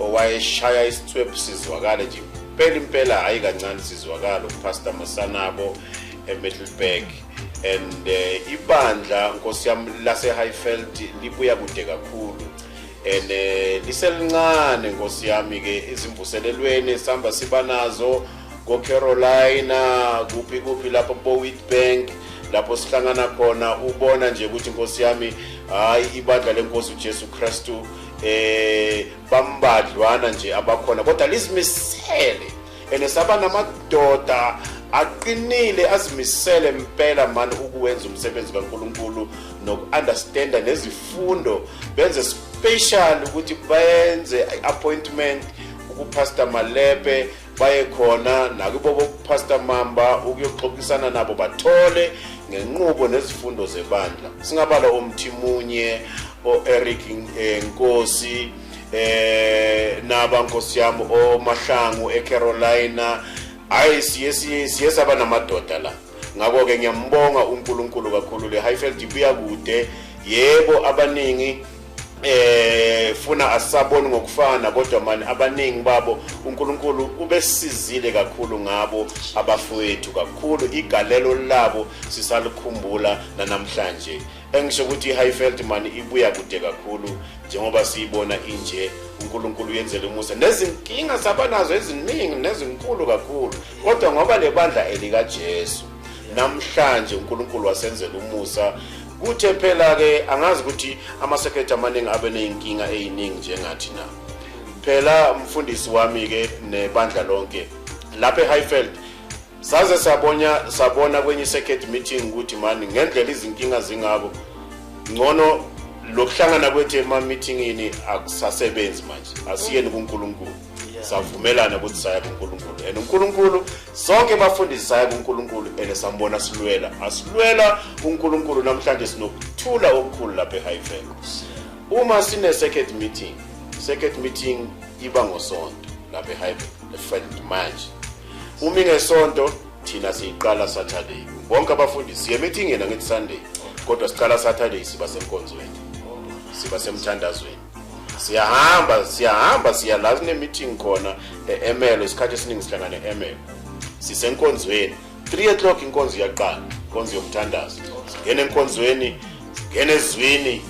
owayeshaya isithwephu sizwakale nje impela impela, hayi kancane sizwakala, uPastor Masanabo eMiddelburg. And ibandla nkosi yami lase Highveld libuya kude kakhulu and liselincane nkosi yami ke izimvuselelweni sihamba siba nazo go Carolina, kuphi kuphi lapho bo Witbank lapho sihlangana khona, ubona nje ukuthi nkosi yami hayi ibandla lenkosi uJesu Kristu bambadlwana nje abakhona, kodwa lizimisele ene saba namadoda aqinile azimisele impela manje ukuwenza umsebenzi kaNkuluNkulu nokunderstanda nezifundo, benze special ukuthi bayenze appointment ukuPastor Malepe baye khona nakubo boPastor Mamba ukuyoxoxisana nabo bathole ngenqubo nezifundo zebandla. Singabala oMthimunye, oEric Nkosi, naba nkosi yami oMahlangu eCarolina. Hayi, siye saba namadoda la. Ngakho ke ngiyambonga uNkulunkulu kakhulu, le Highveld ibuya kude. Yebo, abaningi funa asaboni ngokufana, kodwa manje abaningi babo uNkulunkulu ubesizile kakhulu ngabo abafowethu kakhulu, igalelo labo sisalikhumbula namhlanje. Engisho ukuthi iHighveld mani ibuya kude kakhulu njengoba siyibona inje, uNkulunkulu uyenzele umusa nezinkinga sabanazo eziningi nezinkulu kakhulu, kodwa ngoba lebandla elika Jesu namhlanje uNkulunkulu wasenzela umusa. Kuthe phela ke angazi ukuthi amasekretary amaningi abe nezinkinga eziningi njengathi na. Phela umfundisi wami ke nebandla lonke lapha eHighveld saze sabona kwenye circuit meeting ukuthi mani ngendlela izinkinga zingako ngcono lokuhlangana kwethu ema meetingini akusasebenzi manje, asiyeni kuNkulunkulu. Savumelana ukuthi saya kuNkulunkulu, and uNkulunkulu sonke bafundisi saya kuNkulunkulu and sambona silwela, asilwela uNkulunkulu. Namhlanje sinokuthula okukhulu lapha eHighveld. Uma sine circuit meeting, circuit meeting iba ngosonto lapha eHighveld manje. Uma ingesonto thina siyiqala Saturday, bonke abafundisi siye meeting yena ngithi Sunday, kodwa siqala Saturday, siba senkonzweni, siba semthandazweni, siyahamba siya la sine meeting khona eMelo. Isikhathi esiningi sihlangane eMelo, sisenkonzweni 3 o'clock inkonzo iyaqala, inkonzo yomthandazo. Singena enkonzweni, singena ezwini,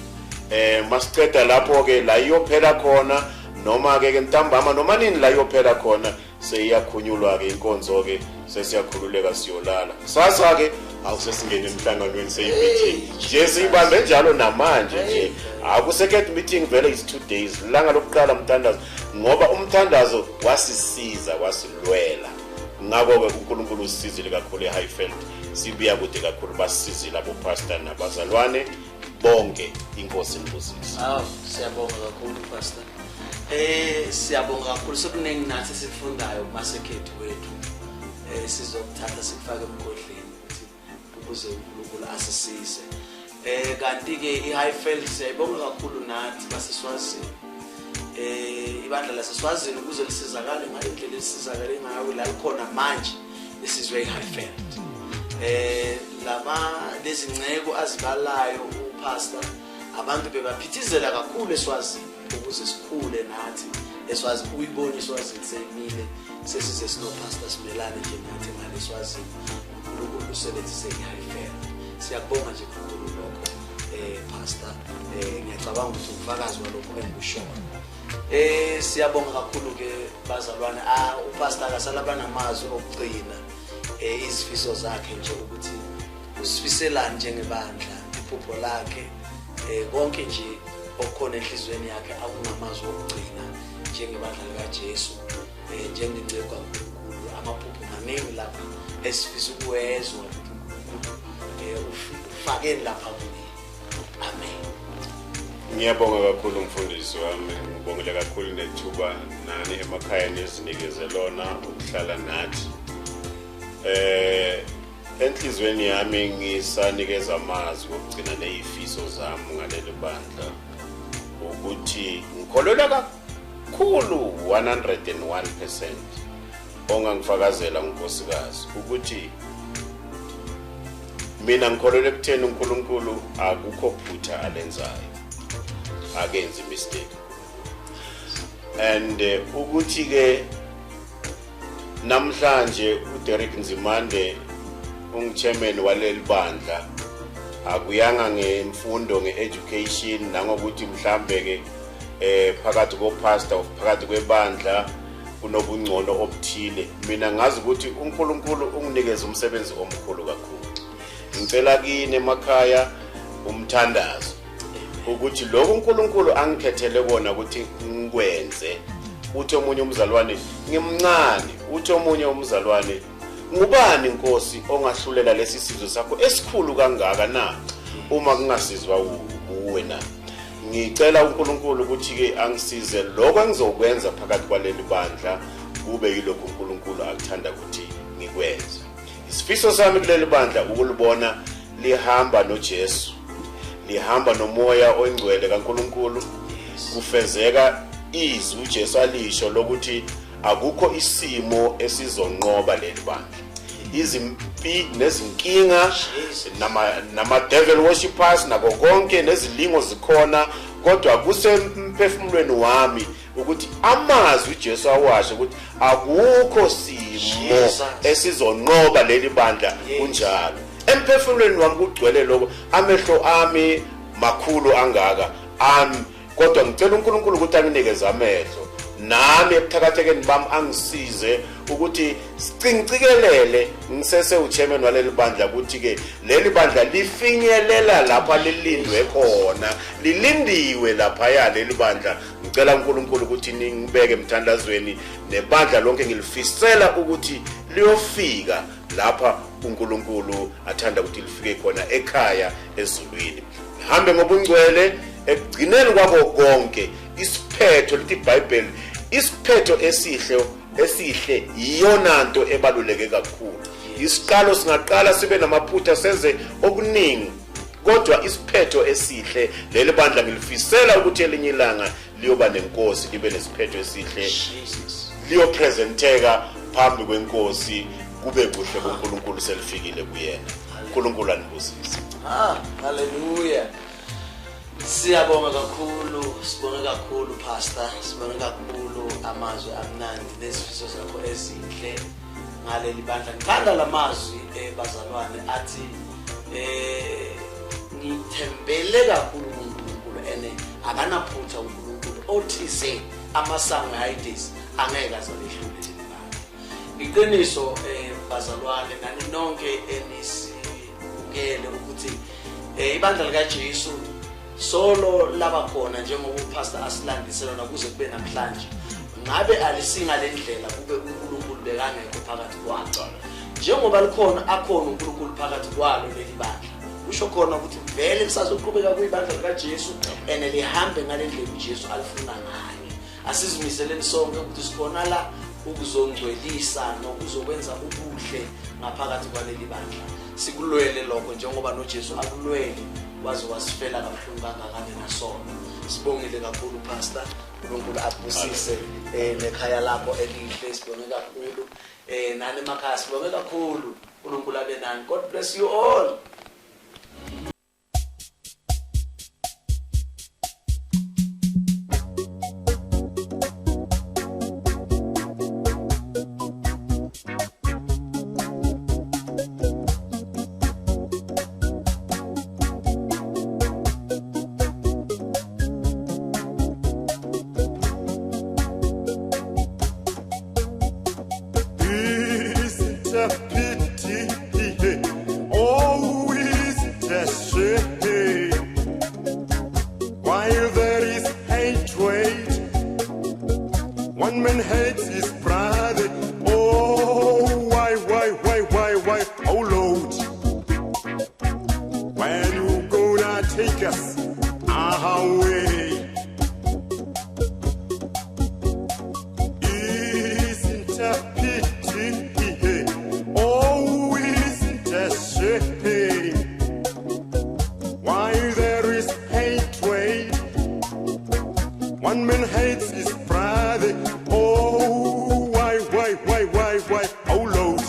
masiceda lapho ke la iyophela khona, noma ke ntambama noma nini la iyophela khona, seyiyakhunyulwa ke inkonzo ke, sesiyakhululeka siyolala. Kusasa ke awusesingene emhlanganweni seyi-meeting nje, siyibambe njalo namanje nje. Aku-second meeting vele is 2 days, langa lokuqala umthandazo, ngoba umthandazo wasisiza wasilwela. Ngakho-ke uNkulunkulu usisizile kakhulu eHighveld, sibuya kude kakhulu, basisizile abopastor nabazalwane bonke. Inkosi inibusise. Awu, siyabonga kakhulu Pastor. Siyabonga kakhulu, sekuningi nathi sifundayo kumasekhethi wethu. Sizokuthatha sikufake emgodleni ukuthi ukuze uNkulunkulu asisize. Kanti ke iHighveld siyayibonga kakhulu nathi baseSwazini. Ibandla laseSwazini ukuze lisizakale ngalendlela elisizakale ngayo la likhona manje lisizwe iHighveld. Laba lezinceko azibalayo uPastor, abantu bebaphithizela kakhulu eSwazini ukuze sikhule nathi eSwazini. Uyibone eSwazini seyimile, sesize sino Pastor Simelane nje nathi ngale eSwazini. uNkulunkulu usebenzise iHighveld. Siyakubonga nje kakhulu lokho, Pastor. Ngiyacabanga ukuthi ufakazi walokho engikushoyo. Siyabonga kakhulu ke bazalwane. UPastor akasalaba namazwi okugcina, izifiso zakhe nje ukuthi usifiselani njengebandla, iphupho lakhe, konke nje okukhona enhliziyweni yakhe akungamazwi okugcina njengebandla likaJesu, njengenceku kaNkulunkulu. Amaphupho maningi lapha esifisa ukuwezwa ukuthi uNkulunkulu ufakeni lapha kuye. Amen. Ngiyabonga kakhulu mfundisi wami, ngibongele kakhulu nethuba nani emakhaya nizinikeze lona ukuhlala nathi. Enhliziyweni yami ngisanikeza amazwi okugcina nezifiso zami ngaleli bandla, ukuthi ngikholelwa kakhulu 101% ongangifakazela unkosikazi ukuthi mina ngikholelwa ekutheni uNkulunkulu akukho phutha alenzayo, akenzi mistake. And ukuthi ke namhlanje uDerek Nzimande unguchairman waleli bandla, akuyanga ngemfundo, ngeeducation, nangokuthi mhlambe ke phakathi kopastor of phakathi kwebandla kunobungcono obuthile. Mina ngazi ukuthi uNkulunkulu unginikeza umsebenzi omkhulu kakhulu. Ngicela kini emakhaya umthandazo ukuthi lokhu uNkulunkulu angikhethele kona ukuthi ngikwenze. Uthi omunye umzalwane ngimncane, uthi omunye umzalwane ngubani Nkosi ongahlulela lesi sizwe sakho esikhulu kangaka na uma kungasizwa uwe na? Ngicela uNkulunkulu ukuthi ke angisize lokho engizokwenza phakathi kwaleli bandla kube yilokho uNkulunkulu akuthanda ukuthi ngikwenze. Isifiso sami kuleli bandla ukulibona lihamba noJesu, lihamba nomoya oyingcwele kaNkulunkulu, kufezeka izwi uJesu alisho lokuthi akukho isimo esizonqoba leli bandla. Izimpi nezinkinga nama devil worshippers nako konke nezilingo zikhona, kodwa kusemphefumulweni wami ukuthi amazwi uJesu awasho ukuthi akukho simo esizonqoba leli bandla kunjalo. Emphefumulweni wami kugcwele lokho, amehlo ami makhulu angaka ami, kodwa ngicela uNkulunkulu ukuthi anginikeze amehlo nami ebuthakathekeni bami, angisize ukuthi sicincikelele ngisese uchairman waleli bandla, ukuthi ke leli bandla lifinyelela lapha lilindwe khona, lilindiwe lapha ya leli bandla. Ngicela uNkulunkulu ukuthi ningibeke emthandazweni nebandla lonke, ngilifisela ukuthi liyofika lapha uNkulunkulu athanda ukuthi lifike khona ekhaya ezulwini. Hambe ngobungcwele ekugcineni kwako konke. Isiphetho lithi iBhayibheli, isiphetho esihle esihle iyona nto ebaluleke kakhulu. Isiqalo singaqala sibe namaphutha senze okuningi, kodwa isiphetho esihle leli bandla ngilifisela ukuthi elinye ilanga liyoba nenkosi, libe nesiphetho esihle, liyopresenteka phambi kwenkosi, kube kuhle kuNkulunkulu selifikile kuyena. uNkulunkulu anibusise. Hallelujah. Siyabonga kakhulu, sibonge kakhulu Pastor, sibonge kakhulu amazwi amnandi nezifiso zakho ezinhle ngaleli bandla. Ngithanda lamazwi bazalwane athi ngithembele kakhulu kuNkulunkulu, ene akanaphutha uNkulunkulu othize amasango eHades angeke azalehlule leli bandla. Iqiniso bazalwane nani nonke enisibukele ukuthi ibandla likaJesu solo laba khona njengoba uPastor asilandise lona kuze kube namhlanje, ngabe alisinga lendlela kube uNkulunkulu bekangekho phakathi kwalo. Njengoba likhona akhona uNkulunkulu phakathi kwalo leli bandla, kusho khona ukuthi vele lisazoqhubeka kuyibandla likaJesu ene lihambe ngalendlela uJesu alifuna ngayo. Asizimiseleni sonke ukuthi sikhona la ukuzongcwelisa nokuzokwenza ubuhle ngaphakathi kwaleli bandla. Sikulwele lokho njengoba noJesu akulwele waze wasifela kabuhlungu kangakane nasona. Sibongile kakhulu Pastor, uNkulunkulu akubusise nekhaya lakho elihle. Sibonge kakhulu nani emakhaya, sibonge kakhulu. uNkulunkulu abe nani. God bless you all. us away? Isn't a pity? Oh, isn't a shame? Why there is hatred? One man hates his brother. Oh, why, why, why, why, why? Oh, Lord.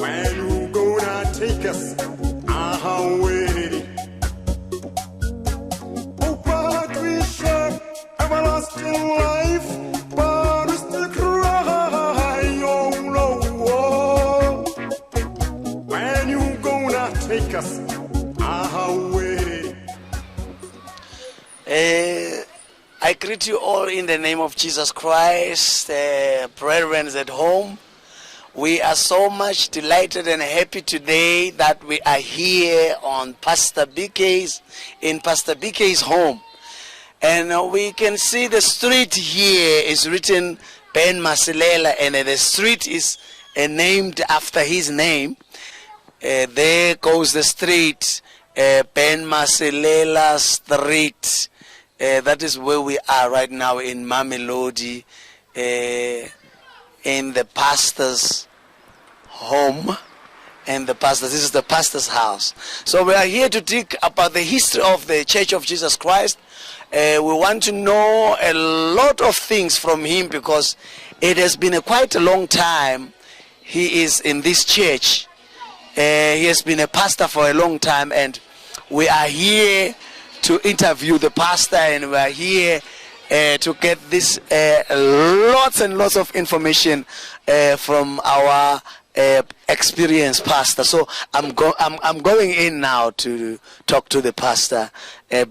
When you gonna take us away? Oh, but we share everlasting life, but we still cry. Oh, Lord. When you gonna take us away? I greet you all in the name of Jesus Christ, brethren at home. We are so much delighted and happy today that we are here on Pastor BK's, in Pastor BK's home. And we can see the street here is written Ben Masilela, and the street is named after his name. There goes the street, Ben Masilela Street. That is where we are right now in Mamelodi, in the pastor's home. And the pastor, this is the pastor's house. So we are here to dig about the history of the Church of Jesus Christ. We want to know a lot of things from him because it has been a quite a long time he is in this church. He has been a pastor for a long time, and we are here to interview the pastor, and we are here to get this lots and lots of information from our experienced pastor. So I'm going in now to talk to the pastor.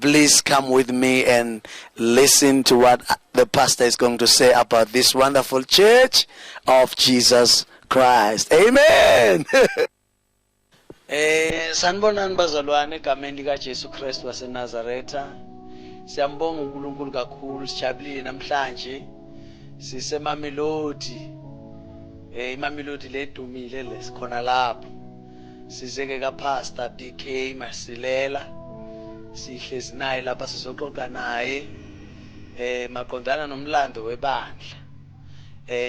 Please come with me and listen to what the pastor is going to say about this wonderful Church of Jesus Christ. Amen. Sanibonani bazalwane egameni lika Jesu Kristu waseNazaretha. Siyambonga uNkulunkulu kakhulu, sijabulile namhlanje. SiseMamelodi. IMamelodi ledumile lesikhona lapho. Sizeke ka Pastor BK Masilela. Sihlezi naye lapha, sizoxoxa naye maqondana nomlando webandla.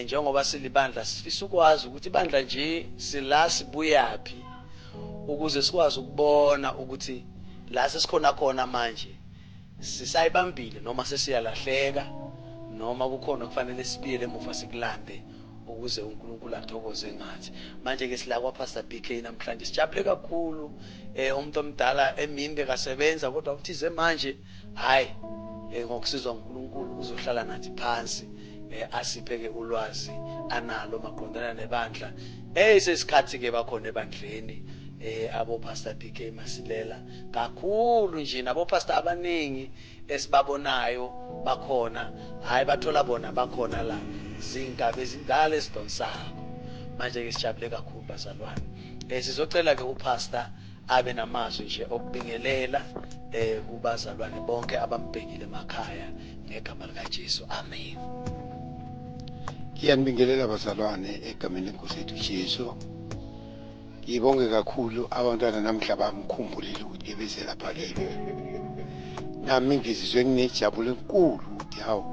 Njengoba silibandla, sifisa ukwazi ukuthi ibandla nje sila sibuyapi, ukuze sikwazi ukubona ukuthi la sesikhona khona manje sisayibambile noma sesiyalahleka, noma kukhona kufanele sibuyele emuva sikulande ukuze uNkulunkulu athokoze ngathi. Manje ke sila kwa Pastor BK namhlanje, sijabule kakhulu. Umuntu omdala emini bekasebenza, kodwa uthize manje hayi, ngokusizwa uNkulunkulu uzohlala nathi phansi, asiphe ke ulwazi analo maqondana nebandla. Sesikhathi ke bakhona ebandleni abo Pastor BK Masilela kakhulu nje, nabo pastor abaningi esibabonayo bakhona, hayi bathola bona bakhona la zingabe ezindala esidonsayo. Manje ke sijabule kakhulu bazalwane. Sizocela ke upastor abe namazwi nje okubingelela kubazalwane bonke abambhekile emakhaya ngegama lika Jesu. Amen. Ngiyanibingelela bazalwane egameni lenkosi yethu Jesu. Ngibonge kakhulu abantwana namhla bamkhumbulile ukuthi beze lapha kimi. Nami ngizizwe nginejabulo enkulu ukuthi hawu,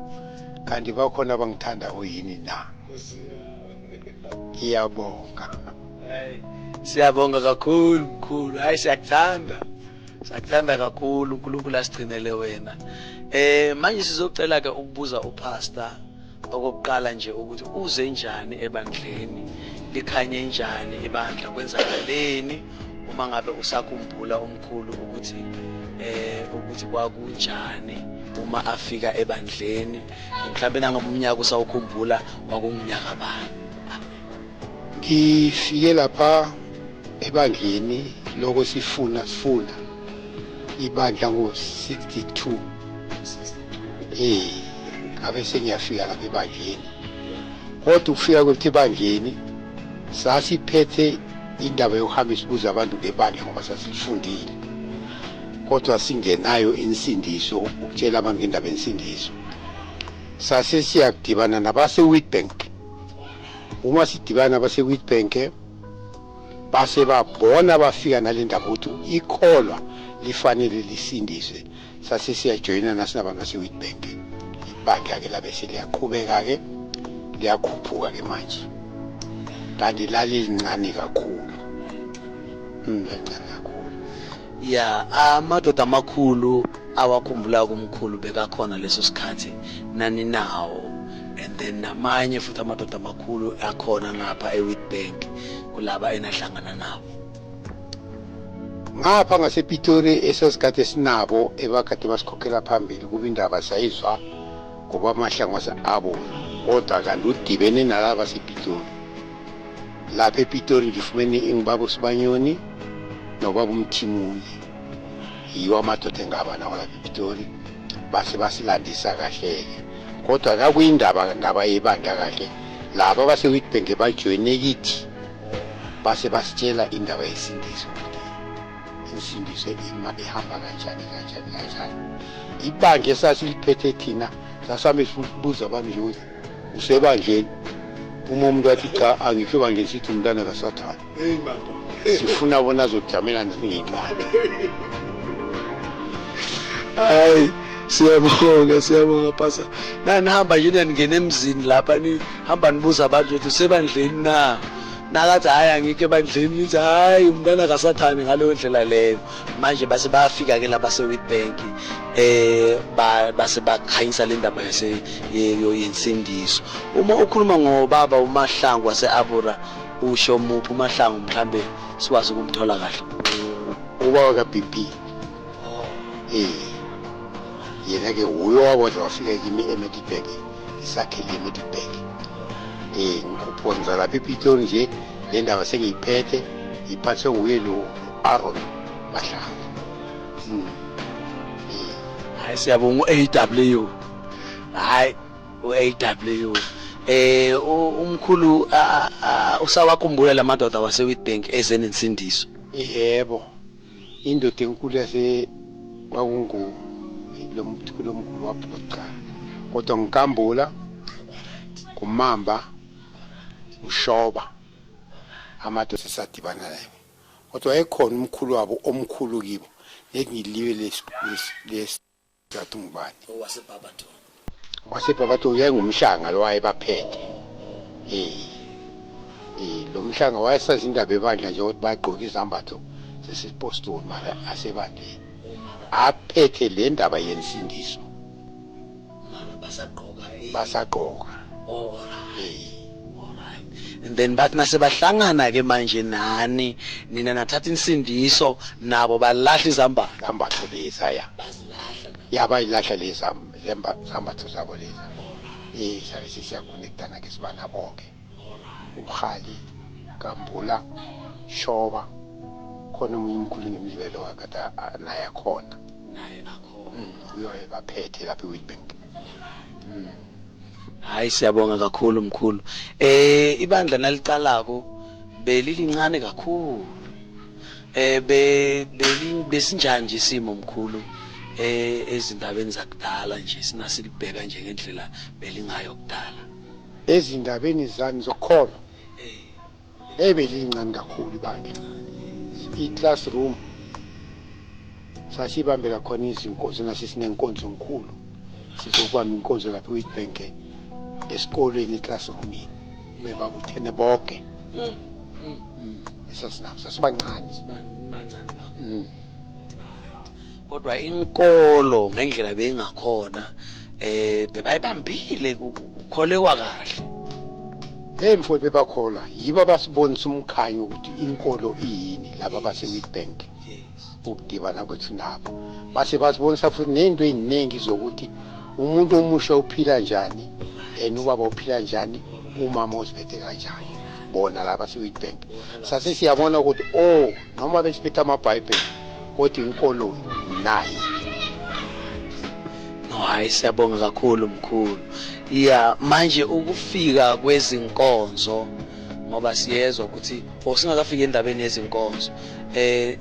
kanti bakhona abangithanda oyini na. Ngiyabonga. Hey, siyabonga kakhulu mkhulu. Hayi, siyakuthanda. Siyakuthanda kakhulu, uNkulunkulu asigcinele wena. Manje sizocela ke ukubuza upastor okokuqala nje ukuthi uze njani ebandleni, likhanye njani ibandla, kwenzakaleni uma ngabe usakhumbula umkhulu ukuthi kwakunjani uma afika ebandleni, mhlawumbe nangabe umnyaka usawukhumbula kwakumnyaka bani. Ngifike lapha ebandleni lokho sifuna ibandla ngo-62. Ngabe sengiyafika lapha ebandleni, kodwa ukufika kwethu ebandleni sasiphethe indaba yokuhamba isibuza abantu ngebandla ngoba sasilifundile, kodwa singenayo insindiso ukutshela abantu ngendaba yensindiso. Sase siyakudibana nabase-Witbank. Uma sidibana nabase-Witbank base babona bafika nale ndaba ukuthi ikholwa Lifanele lisindiswe. Sase siyajoyina nasinabantu base-Witbank. Ibandla-ke labe seliyaqhubeka-ke, liyakhuphuka-ke manje. Kanti lalincane kakhulu. Lincane kakhulu. Ya, amadoda amakhulu awakhumbula kumkhulu bekakhona leso sikhathi nani nawo, and then namanye futhi amadoda amakhulu akhona ngapha eWitbank kulaba enahlangana nabo. Ngapha ngasePitori esasikade sinabo ebakade basikhokhela phambili, kuba indaba sayizwa ngoba amahlangu abo, kodwa kanti udibene nalaba basePitori. Lapha ePitori ngifumene ingibaba uSibanyoni nobaba uMthimunye, yiwo amadoda engaba nawo lapha ePitori. Base basilandisa kahle-ke, kodwa kakuyindaba ndaba yebandla kahle. Laba base-Witbank bajoyine kithi, base basitshela indaba yesindiso, ukuthi insindiso ihamba kanjani kanjani kanjani. Ibandla esasiliphethe thina sasihambe sibuza abantu nje ukuthi usebandleni. Uma umuntu athi cha, angikho ebandleni, sithi umntana kaSathane, sifuna bona azojamela ngencane. Hayi, siyabonga, siyabonga pastor. Nanihamba nje ningena emzini lapha, nihamba nibuza abantu ukuthi usebandleni na. Nakathi hhayi, angikho ebandleni, nithi hhayi, umntana kaSathane, ngaleyo ndlela leyo. Manje base bayafika ke laba se-Witbank, base bakhanyisa le ndaba yensindiso. Uma ukhuluma ngobaba uMahlangu wase-Abura, usho muphi uMahlangu, mhlambe sikwazi ukumthola kahle? Ubaba ka-BP. Yena-ke uyo wakodwa wafika kimi eMiddelburg, isakhele eMiddelburg. Ngikhuphuka ngiza lapha ePitori nje, le ndaba sengiyiphethe, iphathwe nguye lo Aaron Mahlangu. Hayi, siyabonga u-AW. Hayi, u-AW. Umkhulu usawakhumbula lamadoda wase-Witbank ezenensindiso? Yebo, indoda enkulu yase kwakungu lo mkhulu omkhulu wabhuqa, kodwa ngikambula kumamba ushoba amadoda esadibana naye, kodwa wayekhona umkhulu wabo omkhulu kibo, ngiliwe lesizathu ngubani. OwaseBarberton? WaseBarberton yayingumhlanga lo wayebaphethe. Lo mhlanga wayesazi indaba ebandla nje, ukuthi bagqoka izambatho zesipostoli mara asebandleni, aphethe le ndaba yensindiso. Mara basagqoka? Basagqoka. Alright. And then bathi nasebahlangana ke manje nani, nina nathatha insindiso, nabo balahla izambatho. Zambatho leza, ya. Ya, bayilahla leza zambatho zabo leza. Sabe sesiyakonektana ke sibana bonke, ubuhali kambula shoba khona, omunye umkhulu ngemlibelo wakade naye akhona. Naye akhona. Uyoye baphethe lapha eWitbank. Hayi, siyabonga kakhulu mkhulu. Ibandla nalicalako belilincane kakhulu. Be besinjani nje isimo mkhulu, ezindabeni zakudala nje, sinasilibheka nje ngendlela belingayo kudala? Ezindabeni zami zokholo, ebelincane kakhulu ibandla. I-classroom sasibambela khona izinkonzo, nasisinenkonzo enkulu, sizokubamba inkonzo lapha eWitbank esikolweni, eclassroomini, bebabuthene bonke. Esasinabo sasibancane. Kodwa inkolo ngendlela beyingakhona, bebayibambile, kukholewa kahle. Hey mfowethu, bebakholwa. Yibo abasibonisa umkhanyo ukuthi inkolo iyini, laba base-Witbank. Ukudibana kwethu nabo, base basibonisa futhi ney'nto ey'ningi zokuthi umuntu omusha uphila njani, and ubaba uphila njani, umama uziphethe kanjani, bona laba se-Witbank. Sase siyabona ukuthi oh, noma besiphethe amabhayibheli, kodwa inkolo nayi. No, hayi, siyabonga kakhulu mkhulu. Ya, manje ukufika kwezinkonzo, ngoba siyezwa ukuthi osingakafiki endabeni yezinkonzo,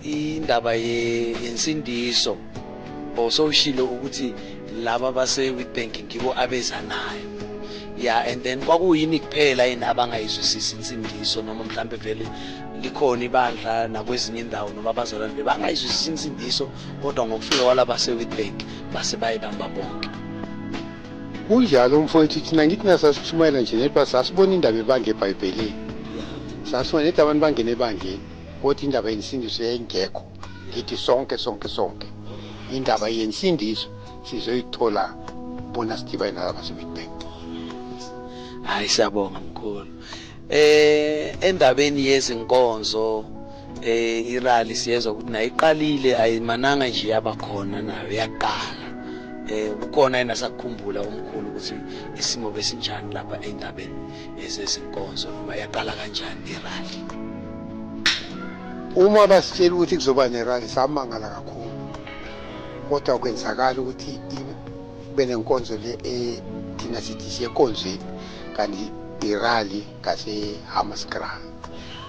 indaba yensindiso osowushilo ukuthi laba base Witbank ngibo abeza nayo. Yeah, and then kwakuyini kuphela yini abangayizwisisi insindiso, noma mhlambe vele likhona ibandla nakwezinye indawo noma abazalwane bebangayizwisisi insindiso, kodwa ngokufika kwalaba seWitbank base bayibamba bonke? Kunjalo mfowethu, thina ngithi nasasishumayela nje nedwa sasibona indaba ebandla eBhayibhelini. Sasibona nedi abantu bangena ebandleni, kodwa indaba yensindiso yayingekho. Ngithi sonke sonke sonke indaba yensindiso sizoyithola bona sidibane nalaba seWitbank. Hayi, siyabonga mkhulu. Endabeni yezinkonzo, irally siyezwa ukuthi nayo iqalile, ayimananga nje yabakhona, nayo yaqala. Kukhona yena sakukhumbula umkhulu ukuthi isimo besinjani lapha endabeni ezezinkonzo, noma yaqala kanjani irally? Uma basitshela ukuthi kuzoba nerally samangala kakhulu, kodwa kwenzakala ukuthi kube nenkonzo le thina sithi siye enkonzweni, kanti irally ngase-Hammanskraal,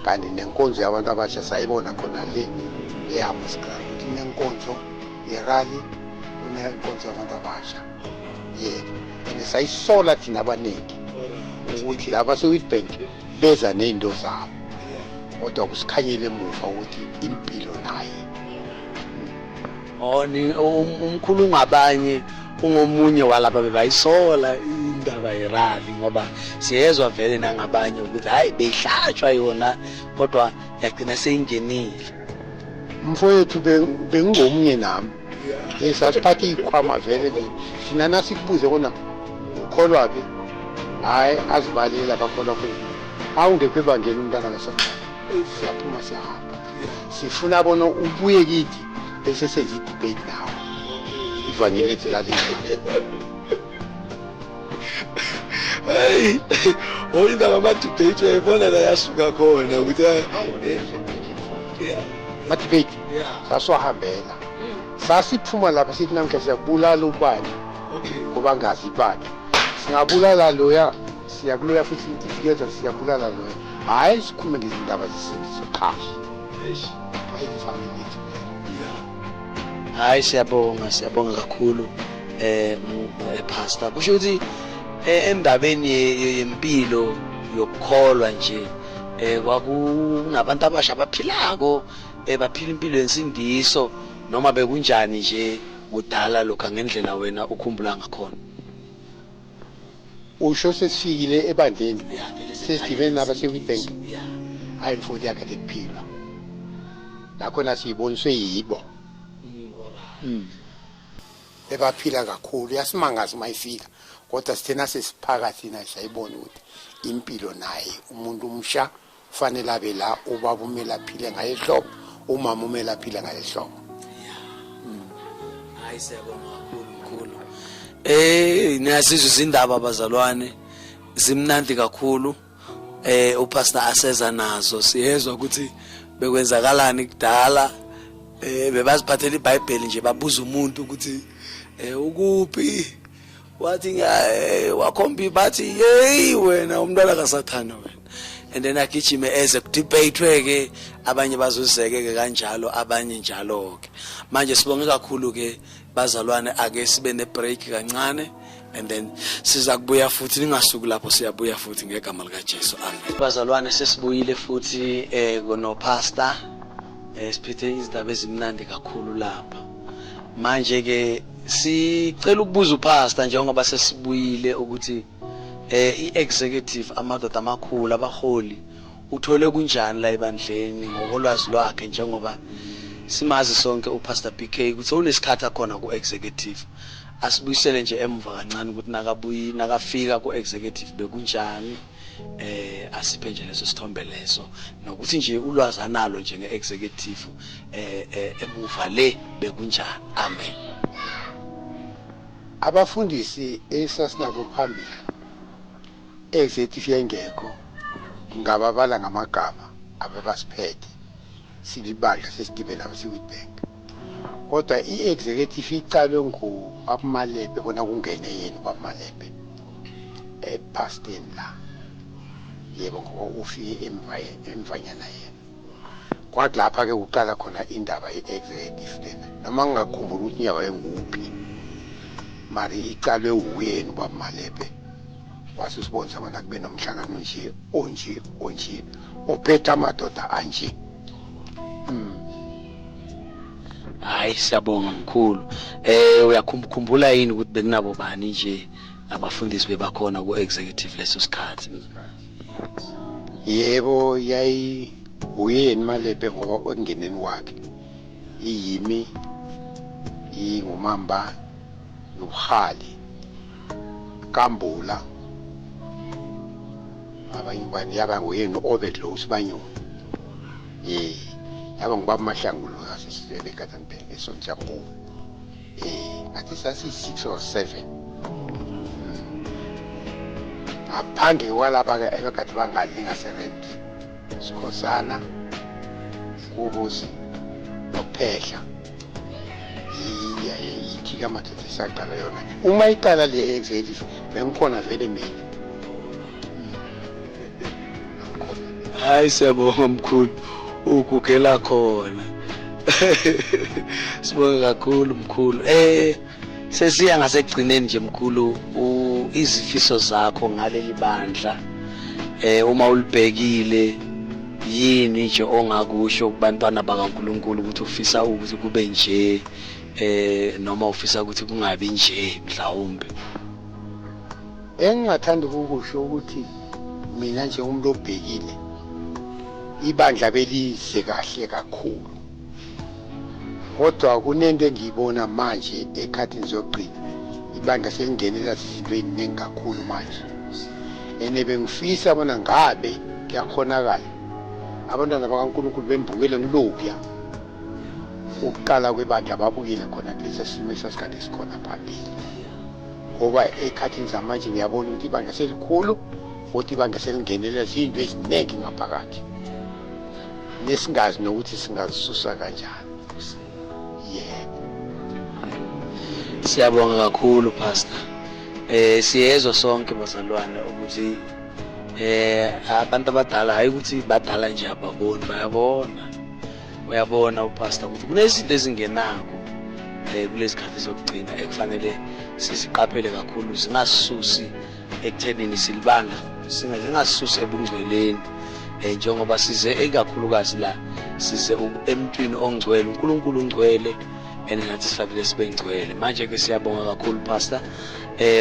kanti nenkonzo yabantu abasha sayibona khona le e-Hammanskraal ukuthi kunenkonzo yerally, kunenkonzo yabantu abasha. Yebo, and sayisola thina abaningi ukuthi laba se-Witbank beza ney'nto zabo, kodwa kusikhanyele emuva ukuthi impilo naye. Oh, ni umkhulu ngabanye ungomunye walaba bebayisola indaba yerally, ngoba siyezwa vele nangabanye ukuthi hayi, beyihlatshwa yona, kodwa yagcina seyingenile. Mfowethu, bengingomunye nami. Sasiphatha iy'khwama vele nje thina, nasikubuze kona ukholwaphi, hhayi, azibaleli abakholwa kwenu, awungekho ebandleni umntana kasathane. Siyaphuma siyahamba, sifuna bona ubuye kithi bese senza i-debate nawe ivangeli lethu laleli. Hayi, oh, indaba ama-debate uyayibona la yasuka khona ukuthi Ma-debate sasiwahambela, sasiphuma lapha sithi namhla siyakubulala ubani ngoba ngazi ibandla, singabulala loya, siyakuloya futhi ifikeza siyabulala loya. Hhayi, sikhulume ngezindaba zesindiso qha, hayi, ivangeli lethu. Hayi, siyabonga, siyabonga kakhulu pastor. Kusho ukuthi endabeni yempilo yokukholwa nje, kwakunabantu abasha abaphilako, baphila impilo yensindiso, noma bekunjani nje kudala lokho ngendlela wena ukhumbula ngakhona? Usho sesifikile ebandleni, sesidibene nabase-Witbank? Hayi mfowethu, yakade kuphilwa nakhona, siyiboniswe yibo bebaphila kakhulu. Yasimangaza uma ifika, kodwa sithena sesiphakathi naye sayibona ukuthi impilo naye umuntu umsha kufanele abe la, ubaba umele aphile ngale hlobo, umama umele aphile ngale hlobo. Hayi, siyabonga kakhulu mkhulu. Niyasizwa izindaba abazalwane, zimnandi kakhulu. Upastor aseza nazo, siyezwa ukuthi bekwenzakalani kudala. Bebaziphathela iBhayibheli nje, babuza umuntu ukuthi ukuphi, wathi wakhombi, bathi hey wena umntwana kaSathana wena, and then agijime eze kudebate ke, abanye bazuzeke ke kanjalo, abanye njalo ke. Manje sibonge kakhulu ke bazalwane, ake sibe ne break kancane and then siza kubuya futhi, ningasuki lapho, siyabuya futhi ngegama lika Jesu, amen. Bazalwane, sesibuyile futhi no pastor, siphethe izindaba ezimnandi kakhulu lapha. Manje ke sicela ukubuza upastor, njengoba sesibuyile, ukuthi i-executive, amadoda amakhulu, abaholi, uthole kunjani la ebandleni ngokolwazi lwakhe, njengoba simazi sonke uPastor BK ukuthi unesikhathi akhona ku-executive. Asibuyisele nje emuva kancane ukuthi nakabuyi, nakafika ku-executive bekunjani, asiphe nje leso sithombe leso, nokuthi nje ulwazi analo nje nge-executive emuva le bekunjani. Amen. Abafundisi esasinabo phambili, executive yengekho, ngababala ngamagama ababasiphethe silibandla sesidibene nabase-Witbank, kodwa i-executive icalwe ngubaba Malepe bona kungene yena ubaba Malepe epasteni la. Yebo, ngoba ufike emvanyana yena, kwathi lapha-ke kuqala khona indaba ye-executive lena, noma ngingakhumbuli ukuthi indaba enguphi, mari icalwe wuyena ubaba Malepe. Wase usibonisa bona kube nomhlangano nje onje onje ophethe amadoda anje. Hayi, siyabonga mkhulu. Uyakhumbula yini ukuthi bekunabo bani nje abafundisi bebakhona ku executive leso sikhathi? Yebo, yayi uyeni Malepe ngoba ekungeneni kwakhe iyimi ingumamba nobuhali kambula abanye bani yaba nguyena u-Obed lo uSibanyoni, yaba ngubaba Mahlangu lo asesebekade esontsha kuwo. Ngathi sasi-6 or 7 ngaphandle kwalaba-ke ebekade bangali ngaserenti Sikhosana, Kubusi noPhehla. Yithi kamadoda esaqala yona uma iqala le executive, bengikhona vele mina. Hayi, siyabonga mkhulu, ugugela khona. Sibonge kakhulu mkhulu. Sesiya ngasekugcineni nje mkhulu, izifiso zakho ngaleli bandla, uma ulibhekile, yini nje ongakusho kubantwana bakaNkuluNkulu ukuthi ufisa ukuthi kube nje, noma ufisa ukuthi kungabi nje mhlawumbe? Engingathanda ukukusho ukuthi mina njengomuntu obhekile ibandla belize kahle kakhulu, kodwa kunento engiyibona manje ekhathini zokugcina, ibandla selingenela izinto ey'ningi kakhulu manje, and bengifisa bona ngabe kuyakhonakala abantwana bakaNkulunkulu bembukele kulokuya ukuqala kwebandla, babukele khona kulesi simo esasikade sikhona phambili, ngoba ekhathini zamanje ngiyabona ukuthi ibandla selikhulu, kodwa ibandla selingenelela zinto eziningi ngaphakathi nesingazi nokuthi singazisusa kanjani. Yebo. Siyabonga kakhulu, Pastor. Siyezwa sonke bazalwane ukuthi abantu abadala, hayi ukuthi badala nje ababoni, bayabona. Uyabona upastor ukuthi kunezinto ezingenako kulezi khathi zokugcina ekufanele siziqaphele kakhulu, zingasisusi ekuthenini silibanga, zingasisusi ebungcweleni, njengoba size ikakhulukazi la size emntwini ongcwele. uNkulunkulu ungcwele and nathi sifanele sibe ngcwele. Manje ke siyabonga kakhulu, Pastor.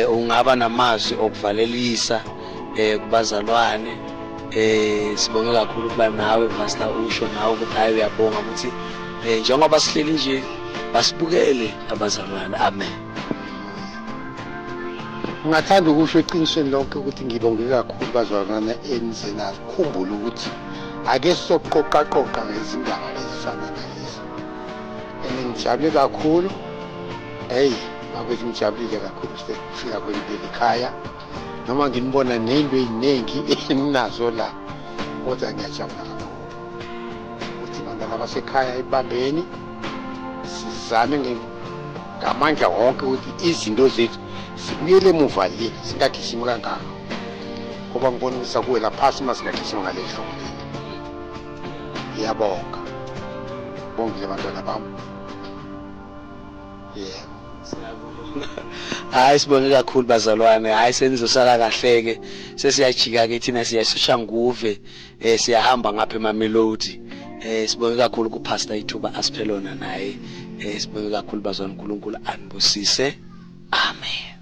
Ungaba namazwi okuvalelisa kubazalwane? Sibonge kakhulu ukuba nawe, Pastor, usho nawe ukuthi hayi, uyabonga ukuthi njengoba sihleli nje basibukele abazalwane. Amen. Ngingathanda ukusho eqinisweni lonke ukuthi ngibonge kakhulu bazalwane enize nakhumbula ukuthi ake sizoqoqaqoqa ngezindaba ezifana nalezi, and ngijabule kakhulu. Eyi bakwethu, ngijabulile kakhulu sekufika kwenu leli khaya, noma nginibona ney'nto ey'ningi eninazo la, kodwa ngiyajabula kakhulu ukuthi bantwana basekhaya ibambeni, sizame ngamandla wonke ukuthi izinto zethu zibuyele emuva le, singagijimi kangaka, ngoba ngibona ukuthi sakuwela phasi uma singagijimi ngaleli hlobo leli. Ngiyabonga, bongile bantwana bami, yebo. Hayi, sibonge kakhulu bazalwane. Hayi, senizosala kahle-ke, sesiyajika-ke thina, siyasoshanguve, siyahamba ngapha eMamelodi. Sibonge kakhulu kupastor ithuba asiphe lona naye. Sibonge kakhulu bazalwane, uNkulunkulu anibusise. Amen.